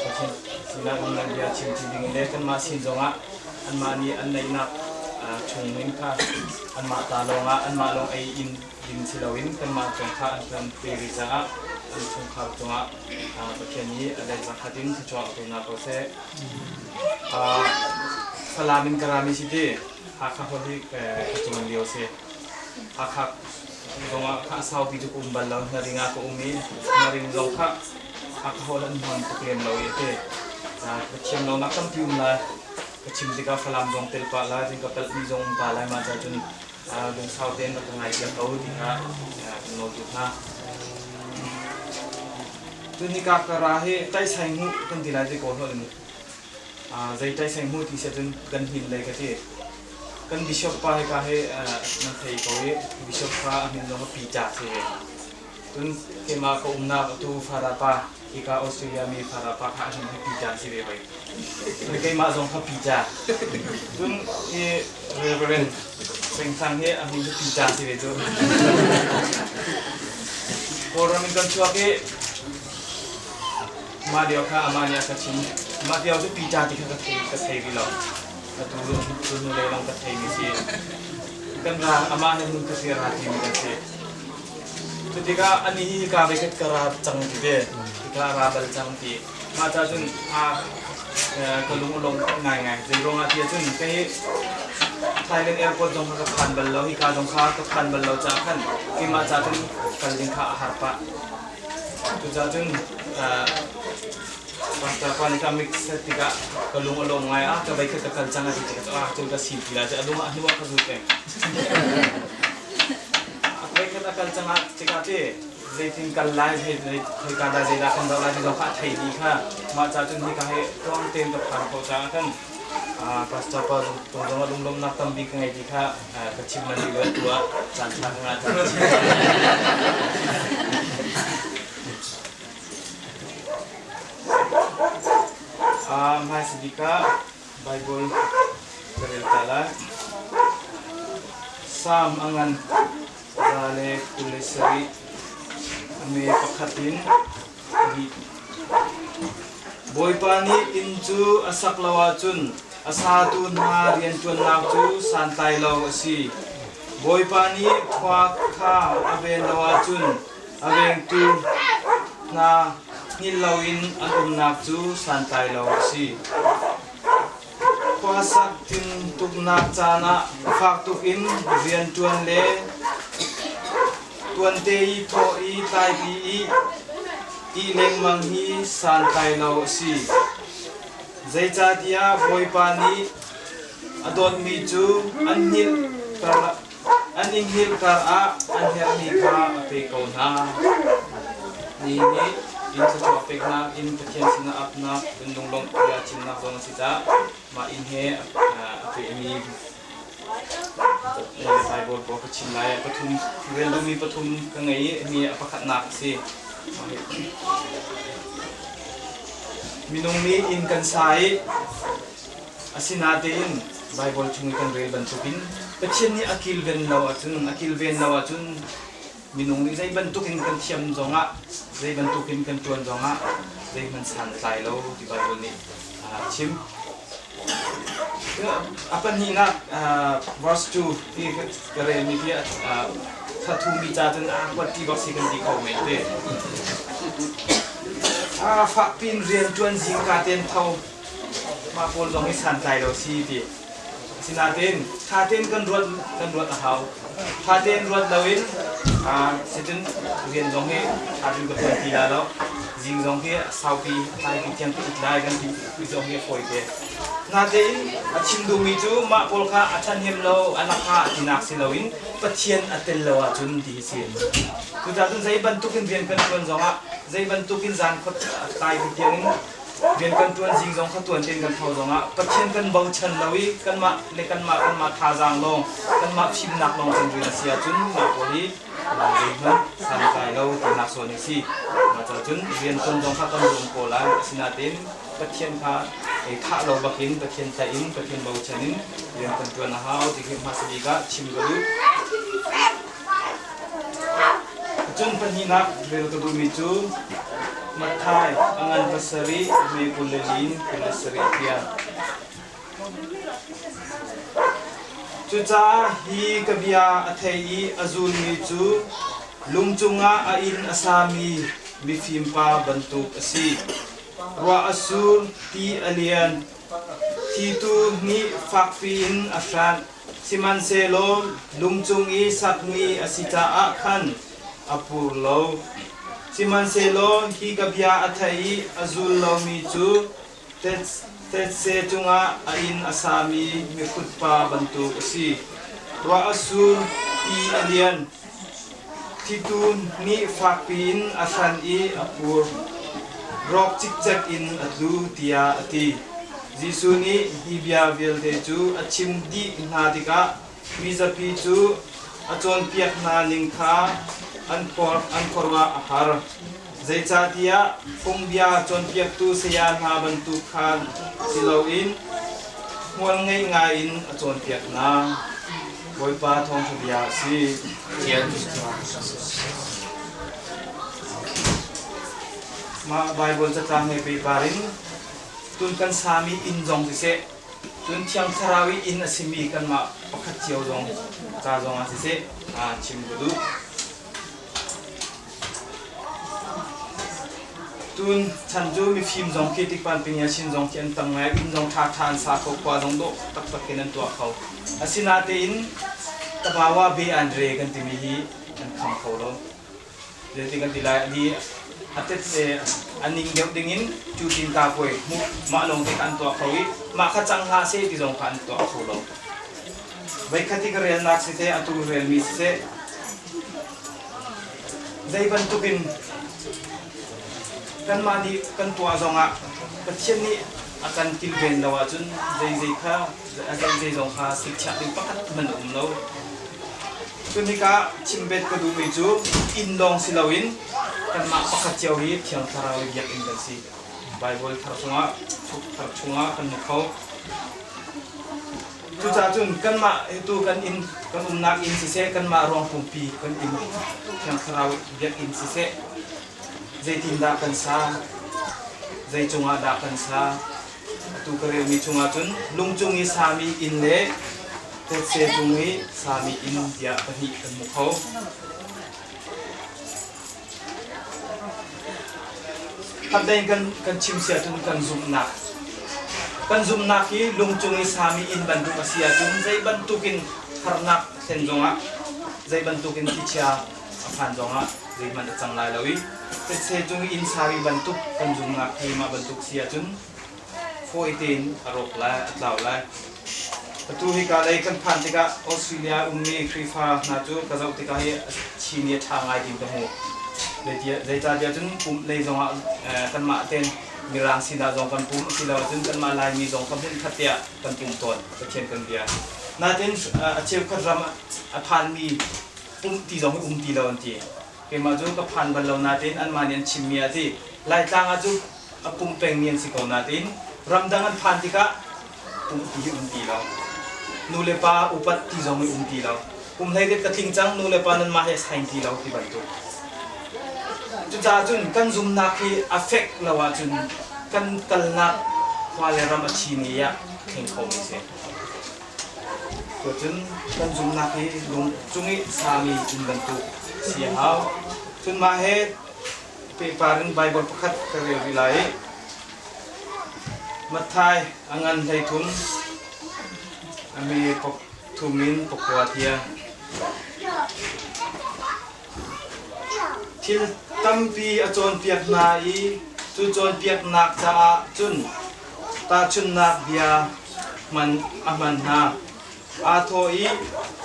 Pathian sinah lunglawmh bia chim ti ding le kanmah sin zongah anmah nih an neihnak chungin kha anmah ta lawngah anmah lawng ei in ding si loin kanmah zong kha an kan pe ve caah an chungkhar cungah Pathian nih a let zakhat in thluachuah a pe hna ko seh. Falam in ka rami si ti Hakha holh hi ka cawn lio si. Hakha zongah kha saupi cu ka um bal lo. Hnaring ah ka um i Hnaring zong kha Hakha holh an hman tuk lem lo i ti. Ka thiam lonak tampi um lai. Ka chim tikah Falam zong tel pah lai, cun ka palhmi zong um pah lai mah ca cun lungsau tein rak ka ngaithiam ko ti kha kan nawl duh hna. Cun hika ka ra hi ṭaisai hmuh kan ti lai ti kawl holh in zei ṭaisai hmuh ti si ahcun kan hmin lei ka ti. Kan bishop pa hika hi nan thei ko i bishop kha a min zong a Peter si ve. Cun keimah ka umnak atu Farapa hika Australia mi Farapa kha a min hi Peter si ve hoi. Keimah zong kha Peter. Cun hi Reverend Pengthang hi a min cu Peter si ve cu. Kawlram in kan chuak i mah lio kha amah nih a ka chim. Mah lio cu Peter ti kha ka thei ka thei rih lo. Atu tu hnu lei lawng ka theimi si. Kan ra amah he hmun khat ra timi kan si. Cu tikah anih hi hika ve ka ra cang ti ve. Hika ra bal cang ti. Mah ca cun ka lung a lawm ngaingai. Zei ruangah ti ahcun kei Thailand airport zong kha ka phan bal lo, hika zong kha ka phan bal lo caah khan keimah ca cun kal ding kha a har pah. Cucaah cun pastor pa nih kha mix tikah ka lung a lawm ngai ah ka vei khat ka kal cang a ti tikah ah cun ka si ti lai a lung ah hnu ah ka zul peng. A vei khat a kal cang ah tikah ti zeitin kal lai khoika dah zeidah kan zoh lai ti zong kha a thei dih kha mah ca cun hika hi tuang tein ka phan kho caah khan pastor pa tung zong ah lunglawmhnak tampi ka ngei ti kha ka chim man dih tu ah caan ṭha ka ngah cang. Hmaisa bik ah Baibal ka rel ta lai. Salm a ngan 127 a me pakhat in pahnih. Bawipa nih inn cu a sak lo ahcun a satu hna rianṭuannak cu santlai lo a si. Bawipa nih khua kha a ven lo ahcun a vengtu hna hngilh loin an umnak cu santlai lo a si. Khuasak tintuknak caan ah fak tuk in rianṭuan le tuante i thawh i tlaipi i ih lengmang hi santlai lo a si. Zeicahtiah Bawipa nih a dawtmi cu an i hngilh karah an herhmi kha a pek ko hna. Ni nih inn thluachuah peknak in Pathian sinah apnak cun lunglawmh bia chimnak zong a si caah mah inn he a pehmi Bible pawl ka chim lai. Pathum rel duhmi pathum ka ngei i mi a pakhatnak a si. Minung nih inn kan sa i asinain Bible chung i kan rel bantukin Pathian nih a kilven lo ahcun a kilven lo ahcun minung nih zei bantukin kan thiam zongah zei bantukin kan ṭuan zongah zeihmanh san a tlai lo ti Bible nih a chim. A pahnihnak verse 2 hi ka relmi khi thathumi ca cun a kuat ti bak si kan ti kho men te. A fakpin rian ṭuan zingka ten tho mah pawl zong hi santlai lo si ti. Asinain ṭha tein kan ruat a hau. Ṭha tein ruat loin sitin rian zong hi ṭha tein ka ṭuan ti lai lo. Zing zong hi saupi a tlaipi thiang ka it lai kan ti zong hi a fawi te. Natein a chim duhmi cu mah pawl kha a ṭhahnem lo, a lakha tinak si loin Pathian a tel lo ahcun ti hi si. Cucaah cun zei bantukin rian kan ṭuan zongah zei bantukin zan khua tlaipi tiangin rian kan ṭuan zing zong kha tuan tein kan tho zongah Pathian kan bochan lo i kanmah le kanmah kanmah thazaang lawng kanmah fimnak lawng kan rian a si ahcun mah pawl hi zeihmanh san kai lo tinak zawn a si. Mah caah cun rian ṭuan zong kha kan zuam ko lai. Asinain Pathian kha thah lo bakin Pathian tlaih in Pathian bochan in rian kan ṭuan a hau ti khi hmasa bik ah chim ka duh. Cun pahnihnak rel ka duhmi cu Matthai a ngan pasarih me 24 in 27 tiang. Cucaah hi ka bia a thei i a zulmi cu lung cungah a inn a sami mifim pa bantuk a si. Ruah a sur, ti a lian, thlitu nih fakpi in a hranh. Sihmanhsehlaw lungcung i sakmi a si caah khan a pur lo. Sihmanhsehlaw hi ka bia a thei i a zul lomi cu thetse cungah a inn a sami mihrutpa bantuk a si. Ruah a sur, ti a lian, thlitu nih fakpi in a hran i a pur, rawk cikcek in a tlu, tiah a ti. Jesuh nih hi bia vialte cu a chim dih hna tikah mizapi cu a cawnpiak hna ning kha an khuaruah a har. Zeicahtiah phungbia cawnpiaktu saya hna bantuk khan si loin hmual ngei ngaiin a cawnpiak hna. Bawipa thawngṭha bia a si. Mah Baibal catlang he pehpar in Cun kan sami inn zong siseh, cun Thiang Thlarau i inn a simi kanmah pakhat cio zong ca zongah siseh chim ka duh. Tun chan cu mifim zong khi tikpan pinya chin zong khi an tam ngai, inn zong ṭhaṭha an sa kho, khua zong dawh taktak in an tuah kho. Asinatein tabawa be an re kan timi hi an kham kho lo. Zeiti kan ti lai ni a tet a ning deuh dingin cu tin ka puai hmuh mah lawng te kha an tuah kho i mah kha cang hlah seh ti zong kha an tuah kho lo. Voikhat i ka relnak siseh atu relmi siseh zei bantukin kanmah nih kan tuah zongah Pathian nih a kan kilven lo ahcun zei zei kha zei zei zong kha sikchiah ding pakhat hmanh a um lo. Cunikah chimbet ka duhmi cu inn lawng si loin kanmah pakhat cio hi Thiang Thlarau i biakinn kan si. Baibal thar chungah thar chungah kan hmu kho. Cucaah cun kanmah tu kan inn kan umnak inn siseh kanmah ruang pumpi kan inn Thiang Thlarau biakinn siseh zeitindah kan sa zei cungah dah kan sa Atu ka relmi chungah cun lungcung i sami inn le thetse cung i sami inn tiah pahnih kan hmu kho. Khatdeng kan chim si ahcun kan zumhnak. Kan zumhnak hi lungcung i sami inn bantuk a si ahcun zei bantukin harnak thlen zongah zei bantukin thlichia a phan zongah zeihmanh a cang lai lo i thetse cung i inn sami bantuk kan zumhnak hi mah bantuk si ahcun fawi tein a rawk lai, a tlau lai. Atu hika lei kan phan tikah Australia ummi Khrihfa hna cu ka zoh tikah hi Chin i a ṭha ngai tiin ka hmuh. Zeicahtiah cun pumh lei zongah kanmah ten Mirang sinah zong kan pum asiloah cun kanmah Laimi zong kha hmunkhat tiah kan pum tawn. Pathian kan bia. Nain a cheukhat ram a phanmi pumh ti zong hi um ti lo an ti. Keimah cu ka phan bal lo nain anmah nih an chimmi ah ti Laitlang ah cu a pum pengmi an si ko nain ramdang an phan tikah pumh ti hi um ti lo. Nu le pa upat ti zong hi um ti lo. Kum 18 ka tling cang nu le pa nanmah he sain ti lo ti bantuk. Cucaah cun kan zumnak hi a fek lo ahcun kan kalnak khua le ram a thi ah thleng khomi si. Cucun kan zumnak hi lung cung i sami inn bantuk si a hau. Cun mah he pehpar in Baibal pakhat ka rel rih lai i Matthai a ngan 13 a me 3 in 9 tiang. Thil tampi a cawnpiak hna i cu cawnpiaknak caah cun tahchunhnak bia hman a hman hna. Aa thawh i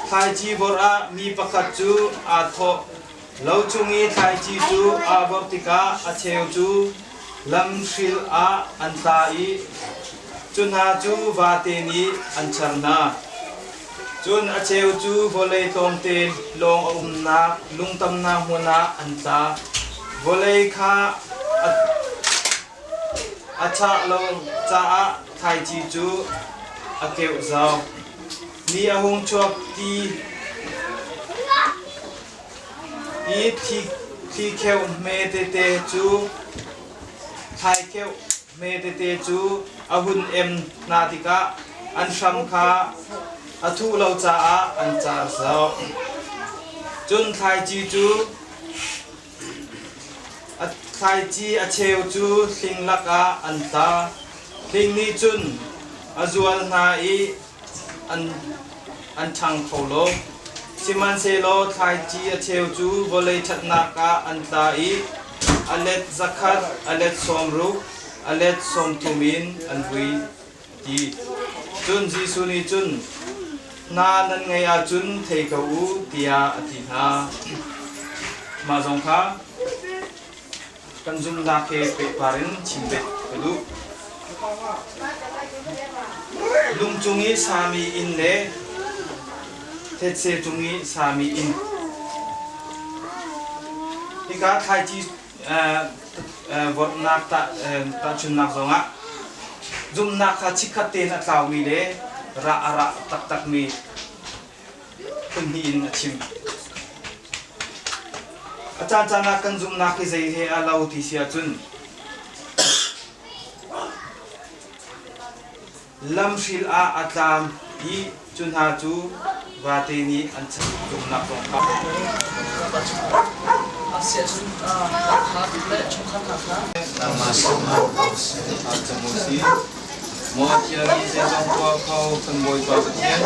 thlaici vorh ah mi pakhat cu aa thawh. Lo chung i thlaici cu aa vorh tikah a cheu cu lamhril ah an tla i cu hna cu vate nih an char hna. Cun a cheu cu vawlei tlawmte lawng a umnak lungtamnak hmun ah an tla. Vawlei kha a chah lo caah thlaici cu a keuh zau. Ni a hung chuak ti i thli kheuh hme tete cu thlaikheuh hme tete cu a hun em hna tikah an hram kha a thuh lo caah an car zau. Cun thlaici cu a thlaici a cheu cu hling lakah an tla. Hling nih cun a zual hna i an ṭhang kho lo. Sihmanhsehlaw thlaici a cheu cu vawlei ṭhatnak ah an tla i a let 100, a let 60, a let 30 in an vui ti. Cun Jesuh nih cun, Hna nan ngeih ahcun thei ko u, tiah a ti hna. Mah zong kha kan zumhnak he pehpar in chim bet ka duh. Lung cung i sami inn le thetse cung i sami inn. Hika thlaici vorhnak tahchunnak zongah zumhnak kha chikkhat tein a tlaumi le rah a rah taktakmi phun hnih in a chim. A caancaan ah kan zumhnak hi zei he a lo ti si ahcun lamhril ah a tlam i cu hna cu vate nih an zumhnak zong kha. Maw Thiangi zeizong tuah kho kan Bawipa Pathian,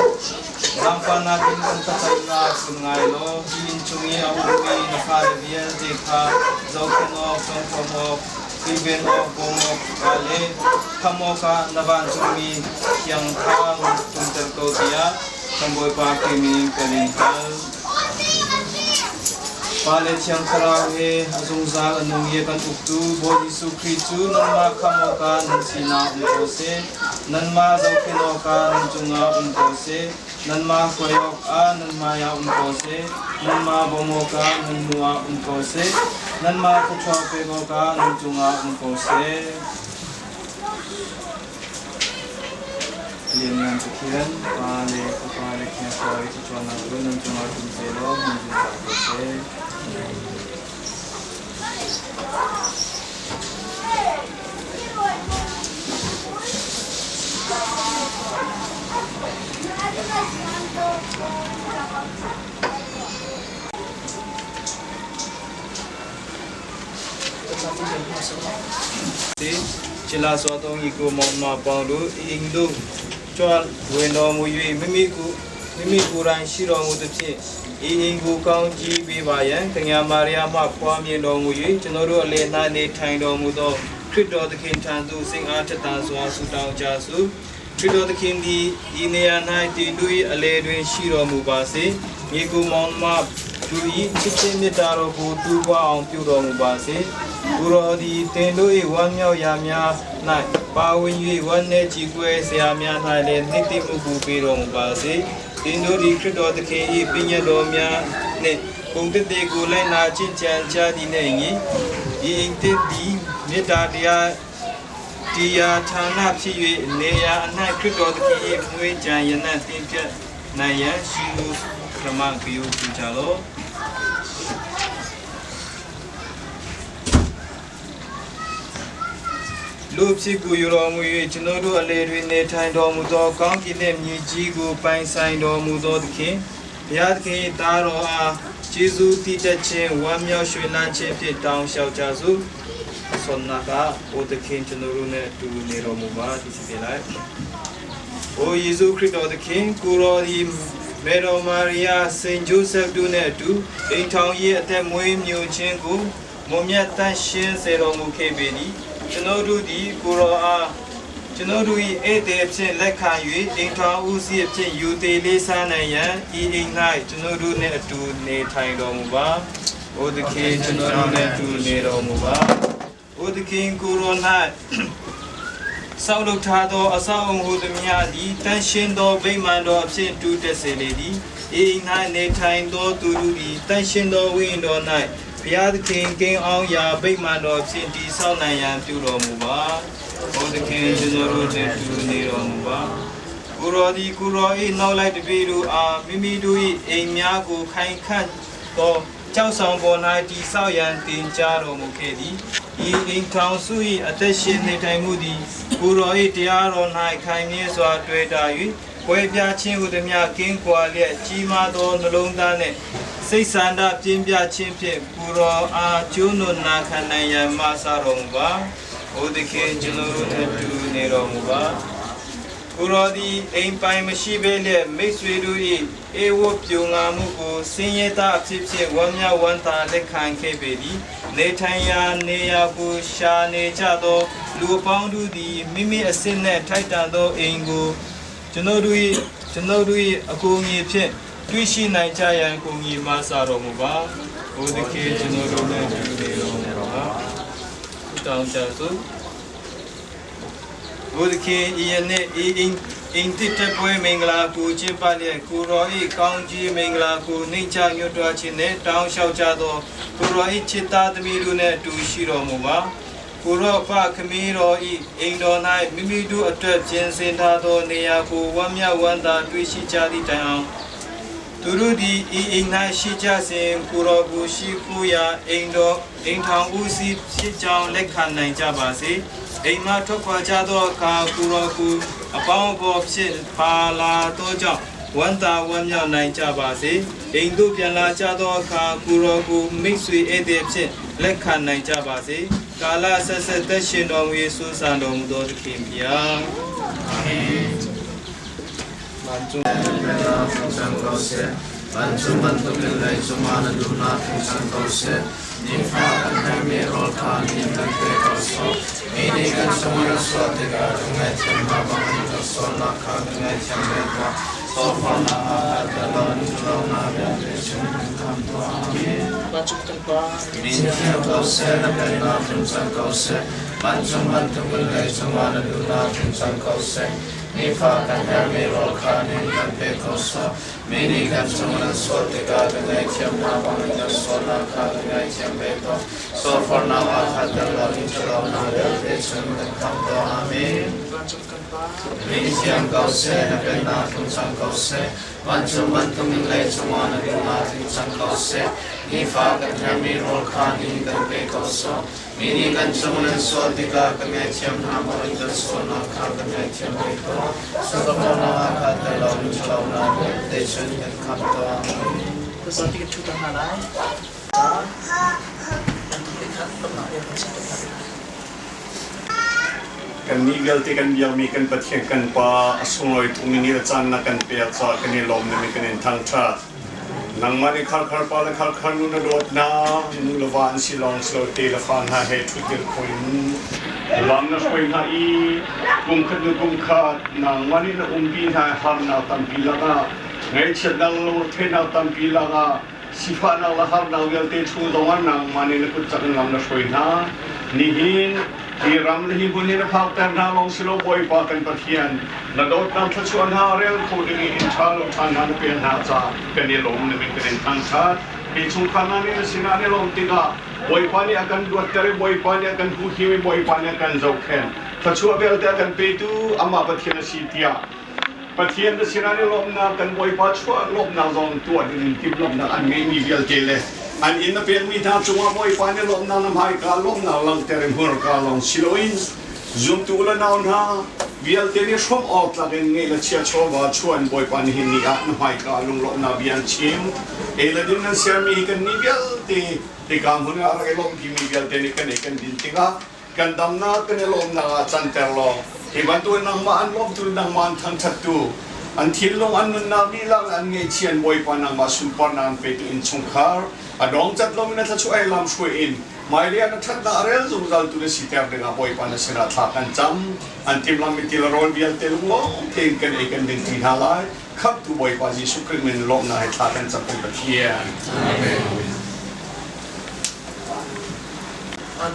zaangfahnak in kan thlacamnak sun ngai law hi inn chung i a ummi na fale vialte kha zohkhenh awk, cawmkawm awk, kilven awk, bawm awk le khamh awkah na vancungmi thiang kha run tumter ko tiah kan Bawipa Khrih min in kan in hal. Pa le Thiang Thlarau he a zungzal a nung i a kan uktu Bawi Jesuh Khrih cu nanmah khamh awkah nan sinah um ko seh. Nanmah zohkhenh awkah nan cungah um ko seh. Nanmah hruai awkah nan hmaiah um ko seh. Nanmah bawmh awkah nan hnuah um ko seh. Nanmah thluachuah pek awkah nan cungah um ko seh. Lianngan Pathian, Pa le Fapa le Thiang Thlarau i thluachuahnak cu nan cungah tlung seh law hmun zungzal ko seh. Amen. ချလာစွာသောညီကိုမောင်မပေါင်းတို့ဤအိမ်သို့ကြွဝင်တော်မူ၍မိမိကိုမိမိကိုယ်တိုင်ရှိတော်မူသဖြင့်ဤအိမ်ကိုကောင်းကြီးပေးပါယံကညာမာရိယာမှဖွားမြင်တော်မူ၍ကျွန်တော်တို့အလယ်၌နေထိုင်တော်မူသောခရစ်တော်သခင်ထံသို့စိတ်အားထက်သန်စွာဆုတောင်းကြစို့ခရစ်တော်သခင်သည်ဤနေရာ၌တည်သူ၏အလယ်တွင်ရှိတော်မူပါစေညီကိုမောင်မသူ၏ချစ်ချင်းမေတ္တာတော်ကိုတူးပွားအောင်ပြုတော်မူပါစေ။ ကိုယ်တော်သည်သင်တို့၏ဝမ်းမြောက်ရာများ၌ပါဝင်၍ဝမ်းနည်းကြေကွဲစရာများ၌လည်းနှစ်သိမ့်မှုကိုပေးတော်မူပါစေ။သင်တို့သည်ခရစ်တော်သခင်၏ပညတ်တော်များနှင့်ဂုဏ်သရေကိုလိုက်နာကျင့်ကြံကြသည်နှင့်အညီဤအိမ်သစ်သည်မေတ္တာတရားတရားဌာနဖြစ်၍နေရာအနှံ့ခရစ်တော်သခင်၏မွေးကြံရနံ့တင်ပြနိုင်ရန်ရှိမှုပထမဂရုပြုကြလော့လူဖြစ်ကိုယူတော်မူ၍ကျွန်တော်တို့အလေတွင်နေထိုင်တော်မူသောကောင်းကင်နှင့်မြေကြီးကိုပိုင်ဆိုင်တော်မူသောသခင်ဘုရားသခင်၏သားတော်အားကျေးဇူးတည်တတ်ခြင်းဝမ်းမြောက်ရွှင်လန်းခြင်းဖြင့်တောင်းလျှောက်ကြစို့ဆွန်နာကအိုသခင်ကျွန်တော်တို့နဲ့အတူနေတော်မူပါဒီစီပြေလိုက်။အိုယေရှုခရစ်တော်သခင်ကိုရောဒီမေတော်မာရီယာစိန်ဂျိုဆက်တို့နဲ့အတူအိမ်ထောင်ရေးအသက်မွေးမြူခြင်းကိုမွန်မြတ်တန့်ရှင်းစေတော်မူခဲ့ပေသည်ကျွန်တော်တို့သည်ကိုရောအားကျွန်တော်တို့၏ဧည့်သည်အဖြစ်လက်ခံ၍အိမ်ထောင်ဦးစီးအဖြစ်ယူသေးလေးစားနိုင်ရန်ဤအိမ်၌ကျွန်တော်တို့နှင့်အတူနေထိုင်တော်မူပါ။အိုသခင်ကျွန်တော်တို့နှင့်အတူနေတော်မူပါ။အိုသခင်ကိုရော၌ဆောက်လုပ်ထားသောအဆောက်အအုံဟူသည်များသည်တန်ရှင်းသောဗိမာန်တော်အဖြစ်တူတက်စေလေသည်။ဤ၌နေထိုင်သောသူတို့သည်တန်ရှင်းသောဝိညာဉ်တော်၌ဘုရားသခင်ကင်းအောင်ရာဗိမာန်တော်ဖြင့်တည်ဆောက်နိုင်ရန်ပြုတော်မူပါ။ဘုရားသခင်ကျွန်တော်တို့နှင့်တူနေတော်မူပါ။ကိုရောဒီကိုရော၏နောက်လိုက်တပည့်တို့အားမိမိတို့၏အိမ်များကိုခိုင်ခန့်သောကြောက်ဆောင်ပေါ်၌တည်ဆောက်ရန်တင်ကြားတော်မူခဲ့သည်။ဤအိမ်ထောင်စု၏အသက်ရှင်နေထိုင်မှုသည်ကိုရော၏တရားတော်၌ခိုင်မြဲစွာတွေ့တာ၍ကွဲပြားခြင်းဟူသည်များကင်းကွာလျက်ကြီးမားသောနှလုံးသားနှင့်စိတ်ဆန္ဒပြင်းပြခြင်းဖြင့်ကိုရောအားကျိုးနွနာခံနိုင်ရန်မဆတော်မူပါ။အိုသခင်ကျွန်တော်တို့နှင့်တူနေတော်မူပါ။ကိုရောသည်အိမ်ပိုင်မရှိဘဲလျက်မိတ်ဆွေတို့၏ဧဝပြုံငါမှုကိုဆင်းရဲသားအဖြစ်ဖြင့်ဝမ်းမြောက်ဝမ်းသာလက်ခံခဲ့ပေသည်နေထိုင်ရာနေရာကိုရှာနေကြသောလူအပေါင်းတို့သည်မိမိအစစ်နှင့်ထိုက်တန်သောအိမ်ကိုကျွန်တော်တို့၏ကျွန်တော်တို့၏အကူအညီဖြင့်တွေ့ရှိနိုင်ကြရန်ကိုညီမဆတော်မူပါဘုဒ္ဓခေကျွန်တော်တို့နှင့်တူနေတော်မူပါတောင်းကြစို့ဘုဒ္ဓခေဤယနေ့ဤအင်အင်တိတပွဲမင်္ဂလာကိုကျင့်ပလျက်ကိုရောဤကောင်းကြီးမင်္ဂလာကိုနှိမ့်ချညွတ်တွားခြင်းနှင့်တောင်းလျှောက်ကြသောကိုရောဤจิตသားသမီးတို့နှင့်အတူရှိတော်မူပါကိုရောဖခမည်းတော်ဤအိမ်တော်၌မိမိတို့အတွက်ပြင်ဆင်ထားသောနေရာကိုဝမ်းမြောက်ဝမ်းသာတွေ့ရှိကြသည့်တိုင်အောင်သူတို့သည်ဤအိမ်၌ရှိကြစဉ်ကိုရောကိုရှိခိုးရာအိမ်တော်အိမ်ထောင်ဦးစီးဖြစ်ကြောင်းလက်ခံနိုင်ကြပါစေအိမ်မှထွက်ခွာကြသောအခါကိုရောကိုအပေါင်းအဖော်ဖြစ်ပါလာသောကြောင့်ဝမ်းသာဝမ်းမြောက်နိုင်ကြပါစေအိမ်သို့ပြန်လာကြသောအခါကိုရောကိုမိတ်ဆွေဧည့်သည်ဖြင့်လက်ခံနိုင်ကြပါစေကာလဆက်ဆက်သက်ရှင်တော်မူ၍ဆုဆန်တော်မူသောသခင်ဖျားအာမင်မန်ကျုံ Vancung bantukin lei cungah na duhnak in cang ko seh. Nifa kan hermi rawl kha ni kan pe ko sawh. Mi nih kan cung an sual tikah kan ngaihthiam hna bangin kan sualnak kha kan ngaihthiam ve tuah. Sualforhnak ah kan tel lo in ṭhatlonak vialte chung kan khamh tuah. Amen. Vancung kan Pa, Min thiang ko seh, na pennak tlung cang ko seh. Vancung bantukin lei cungah na duhnak tlung cang ko seh. Nifa kan hermi rawl kha ning kan pe ko sawh. Mi nih kan cung an sual tikah kan ngaihthiam hna bangin kan sualnak kha kan ngaihthiam ve tuah. Sualforhnak ah kha tel lo in ṭhatlonak vialte chung kan khamh tuah. Amen. Vancung kan Pa, Min thiang ko seh, na pennak tlung cang ko seh. Vancung bantukin lei cungah na duhnak tlung cang ko seh. Nifa kan hermi rawl kha ning kan pe ko sawh. Mi nih kan cung an sual tikah kan ngaihthiam hna bangin kan sualnak kha kan ngaihthiam ve tuah. Sualforhnak ah kha tel lo in ṭhatlonak vialte chung kan khamh tuah. Amen. Zati kan ṭhu hna lai. Ca kan le khat pamnak rian kan ser hna. Kannih vialte kan biakmi kan Pathian kan Pa a sunglawi tukmi ni le caan na kan pek caah kan i lawm na mi kan in thangṭhat. Nangmah nih kharkhar pa le kharkhar nu na dawt hna, nu le va an si lawng si lo te le fa hna he ṭhutir kho in lam na hruai hna i kum khat nu kum khat nangmah nih na umpi hna i harnak tampi lakah ngaihchiatnak lungretheihnak tampi lakah Sifahnak le harnak vialte chung zongah nangmah nih na kut cak in lam na hruai hna. Nihin hi ram le hi hmun hi na phakter hna lawng si lo Bawipa kan Pathian, na dawtnak thluachuah hna rel kho ding i inn ṭha lo ṭha hna na pek hna caah kan i lawm na min kan in thangṭhat. Hi chungkhar hna nih na sinah an i lawm tikah Bawipa nih a kan luatter i Bawipa nih a kan huhim i Bawipa nih a kan zohkhenh. Thluachuah vialte a kan petu amah Pathian a si tiah Pathian na sinah i lawmhnak kan Bawipa chuah lawmhnak zong tuah dingin timhlamhnak an ngeihmi vialte le an inn na pekmi hna cungah Bawipa nih lawmhnak na hmaika lawmhnak langhter i hmurka lawng si loin zumtu le nau hna vialte nih hrawm awk tlak in ngeih le chia chawva chuan Bawipa nihin ni ah na hmaika lunglawmhnak bia an chim. Ei le din nan sermi hi kannih vialte hika hmun ah rak i lawmhpimi vialte nih kan ei kan din tikah kan damnak kan i lawmnak ah canter law hi bantuk nangmah an lawmtu nangmah an thangṭhattu an thinlung an nunnak dihlak an ngaihchian Bawipa nangmah sunparnak an petu innchungkhar a dong cat loin a thluachuah he lam hruai in hmailei ah na ṭhatnak a rel zungzal tu na siter dingah Bawipa na sinah thla kan cam an timhlamh mi til rawl vialte lunglawm tein kan ei kan ding ṭi hna lai khamhtu Bawipa Jesuh Khrih min lawmhnak he thla kan cam kan Pathian Amen.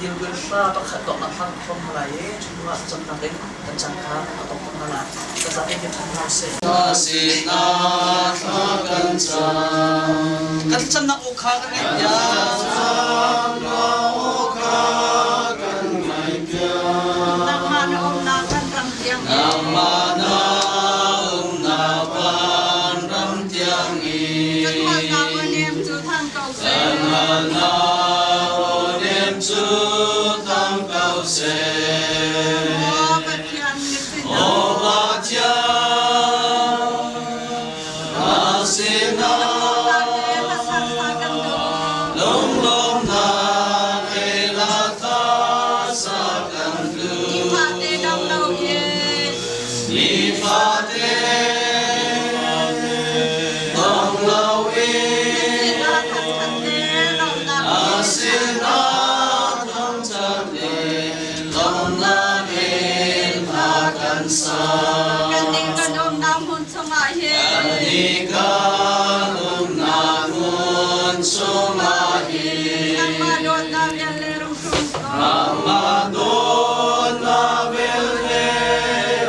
Dirhmun hla pakhat donghnak hlang hrawm hna lai i cu hnu ah thlacamnak in kan caan kha a dong hna lai. Ka zapi in ṭhan hna usih. Sinah thla kan cam. Kan thlacamnak aw kha kan ngaihpiak. Thlacamnak aw kha kan ngaihpiak. Nangmah na umnak kan ram tiang in. Nangmah na umnak van ram tiang in. Kan halnak aw nem cu thang ko seh. Kan halnak aw nem cu thang ko seh. Maw Pathian na sinah. Maw Pathian na sinah. Lunglawmhnak he hla thar sa kan duh. Lunglawmhnak he hla thar sa kan duh. Nifate dong loin. Nifate dong loin. Na sinah thangṭhat le lawmhnak in hla kan sa. Kannih kan umnak hmun chungah hin. Kannih kan umnak hmun chungah hin. Nangmah dawtnak vel le rung ṭum ko. Nangmah dawtnak vel le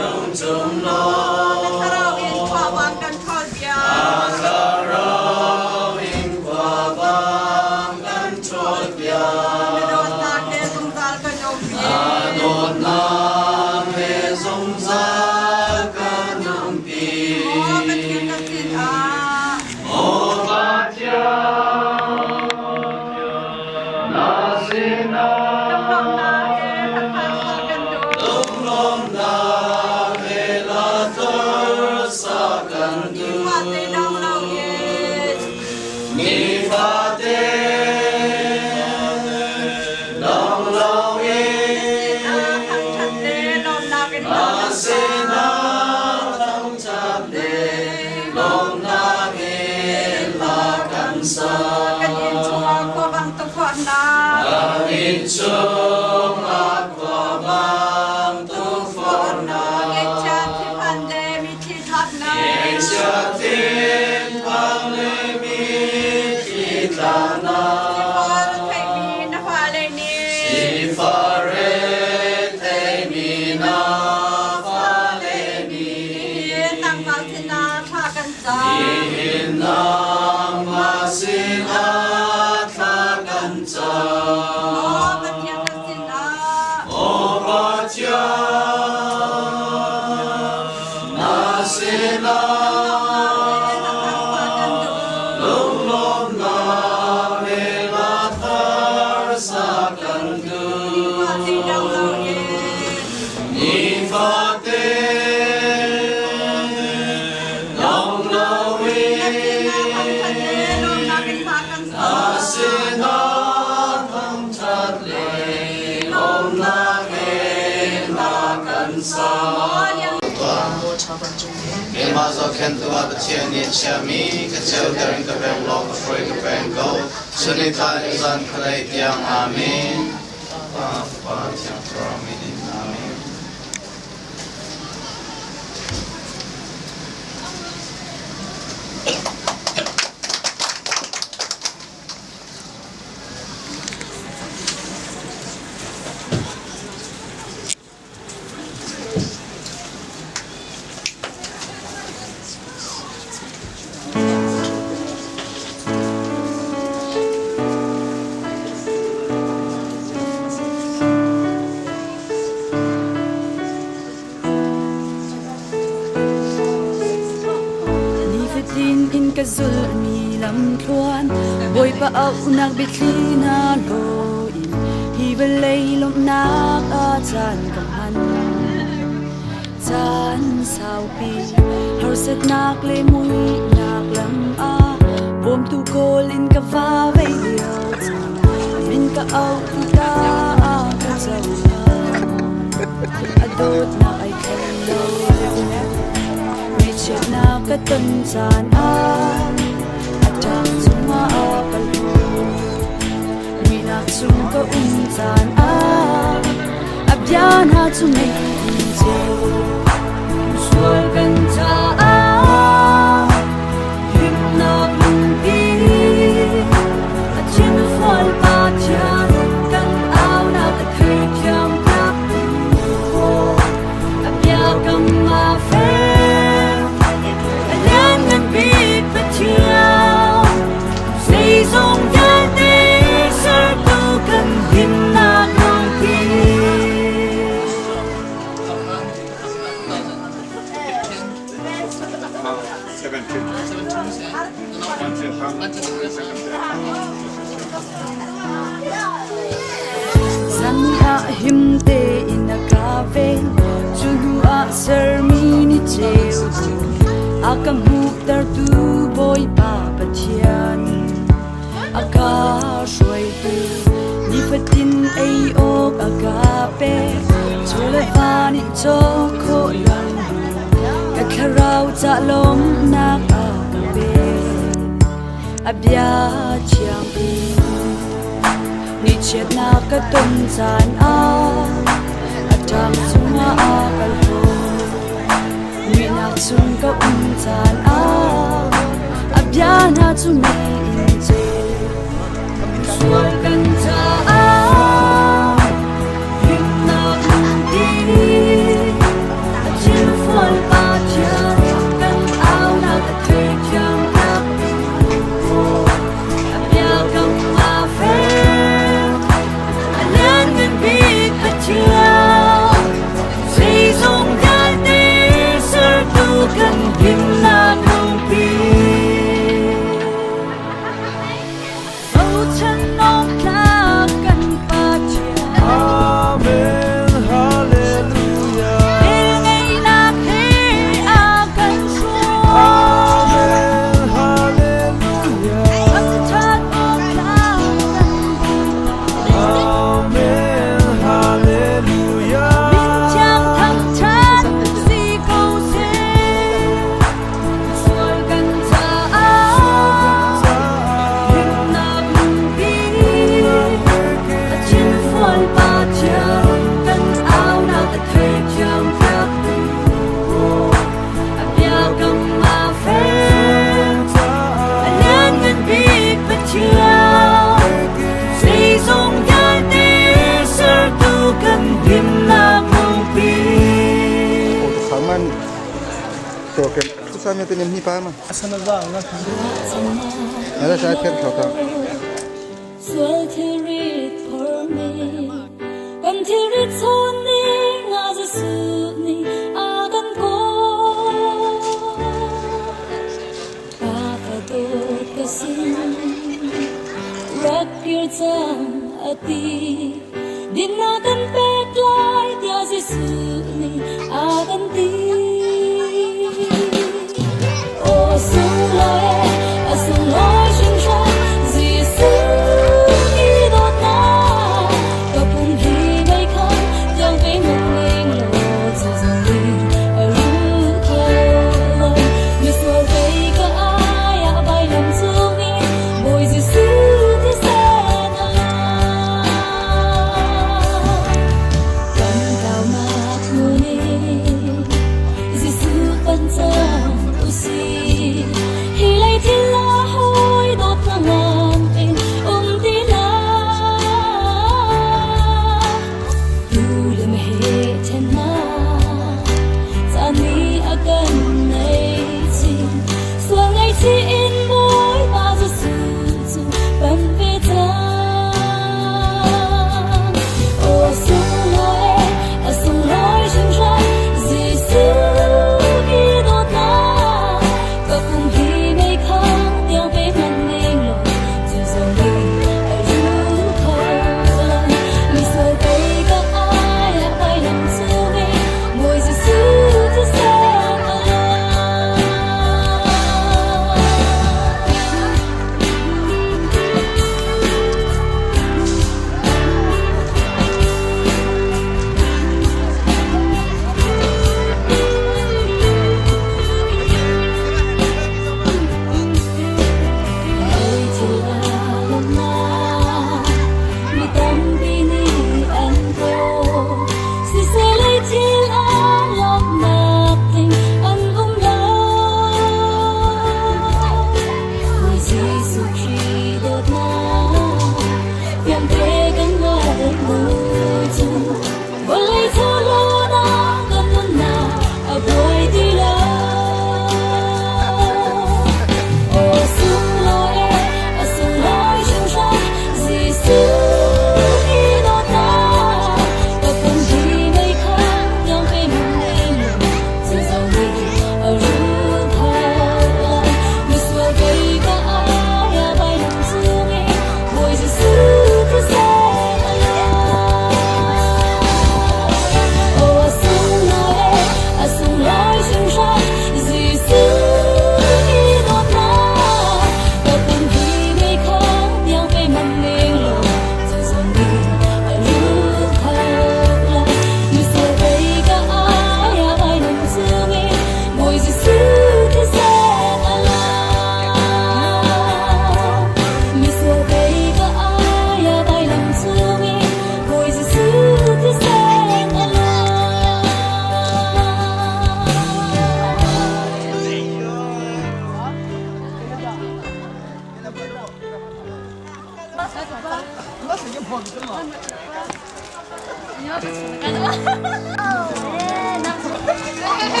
rung ṭum law. Na thlarau in khuavang kan ṭhawl piak. Na thlarau in khuavang kan ṭhawl piak. Na dawtnak he zungzal kan umpi. Na dawtnak he zungzal kan umpi. Maw Pathian na sinah. Maw Pathian na sinah. Lunglawmhnak he hla thar sa kan duh. Lunglawmhnak he hla thar sa kan duh. Nifate dong loin. Nifate dong loin. Na sinah thangṭhat le lawmhnak in Na sinah thangṭhat le lawmhnak in hla kan sa. Kan inn chungah khuavang tukforhnak. Kan inn chungah khuavang tukforhnak. Ngeihchiat thilphan le mitthli tlaknak. Ngeihchiat thinphang le mitthli tlaknak. Sifah retheimi na fale nih. Sifah retheimi na fale nih. Nihin nangmah sinah thla kan cam. Nihin nangmah sinah thla kan cam. Maw Pathian na sinah. Maw Pathian na sinah. Lunglawmhnak he hla thar sa kan duh. Nifate dong loin. Na sinah thangṭhat le lawmhnak he hla kan sa. Keimah zohkhenhtu ah Pathian nih a chiahmi ka ceuter in ka veng law ka hruai ka peng ko. Chun ni thla in zan khuadei tiang. Amen. Pa, Fapa, Thiang Thlarau min in. Amen. Lungthin in ka zulhmi lamthluan Bawipa auhnak biathli hna hlaw in hi vawlei lawmhnak ah caan ka hman. Caan saupi harsatnak le muihnak lam ah bawmtu kawl in ka va vei lio caan min ka auh tikah ka cohlan. A dawtnak ai thleng lo. Ngaihchiatnak ka ton caan ah a ṭang cungah a ka lut. Muihnak chung ka um caan ah a bia hna cu mei in ceu. Sual kan caah himnak lungpi a thinfual Pathian kan aunak a theithiam piak A biakam aa fek, a lianngan bik Pathian. Zeizong vialte sertu kan himnak lungpi. Zan ah him tein a ka ven, cu hnu ah sermi ni ceu cu a ka hmuhtertu Bawipa Pathian. A ka hruaitu nifatin ei awk a ka pek, chaw le va nih cawk khawh lo ka thlarau ca lawmhnak a ka pek. A bia thiang in Ngaihchiatnak ka ton caan ah a ṭang cungah a ka hlawn. Muihnak chung ka um caan ah a bia hna cu mei in ceu. Sual kan caah himnak lungpi a thilfual Pathian kan aunak a theithiam tak. A biakam aa fek, a lianngan bik Pathian. Zeizong vialte sertu kan himnak lungpi. Bochan awk tlak kan Pathian. Amen, hallelujah. Velngeihnak he a kan hruai. Amen, hallelujah. Thangṭhat awk tlak kan Bawipa. Amen, hallelujah. Min thiang thangṭhat si ko seh. Sual kan caah himnak lungpi a thinfual Pathian kan aunak a theithiam piaktu a biakam aa fek a lianngan bik Pathian zeizong vialte sertu kan himnak lungpi. Saman program tu sa mi ni pa ma. Ada sa kher thota. Sual thilrit phormi kan thilrit chawn ning a Jesuh nih a kan kawl. Ka fa dawt ka sin rak kir cang a ti. Dinnak kan pek lai tiah Jesuh nih a kan ti. Aw sunglawi, a sunglawi hringhran Jesuh i dawtnak ka pum hi mei khan tiang pe nung ning law cu zong nih a ru kho lo. Misual kei ka ai ah vailam cung i Bawi Jesuh thisen a lan. Kan kaunak hmun i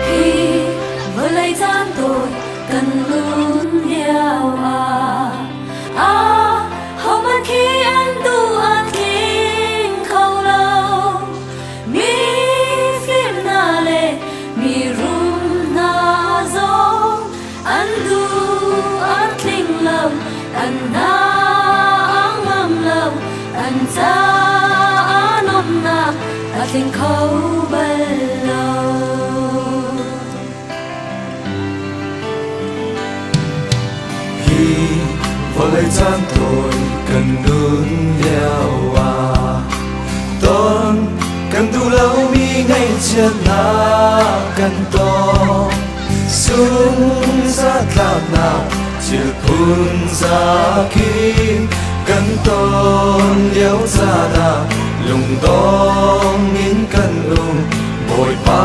Hi vawlei caan tawi kan nun lio ah ahohmanh khi an duh a tling kho lo. Mi fim hna le mi rum hna zong an duh a tling lo, an hna a ngam lo, an caah nuamhnak a tling kho bal lo. Hi vawlei caan tawi kan nun lio ah ton kan duh lomi ngaihchiatnak kan tong. Sungzatlaknak thil phun zakip kan ton lio caan ah lungdong in kan um. Bawipa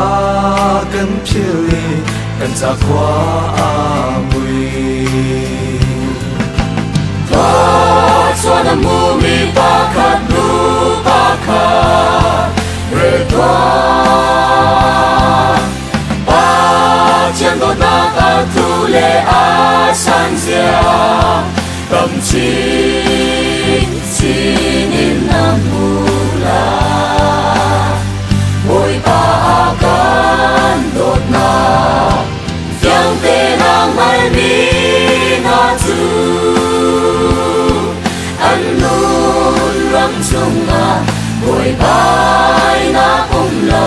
kan philh i kan ca khua a mui. Thluachuah na hmumi pakhat hnu pakhat rel tuah. Pathian dawtnak a thu le a san zia tam chin chin in na hmu lai. Bawipa a kan dawtnak fiang tein a hngalmi hna cu an nun ram chungah buaibainak um lo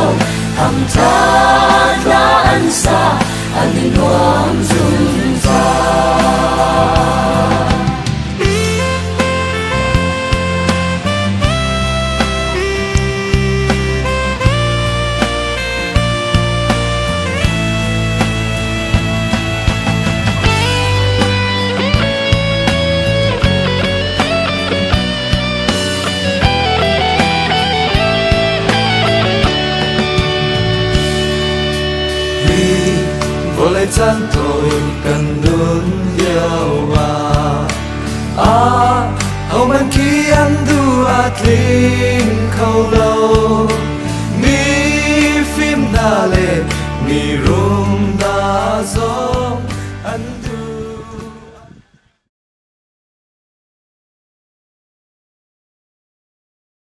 thangṭhat hla an sa an i nuam zungzal. Hi vawlei caan tawi kan nun lio ah ahohmanh khi an duh a tling kho lo. Mi fim hna le mi rum hna zong.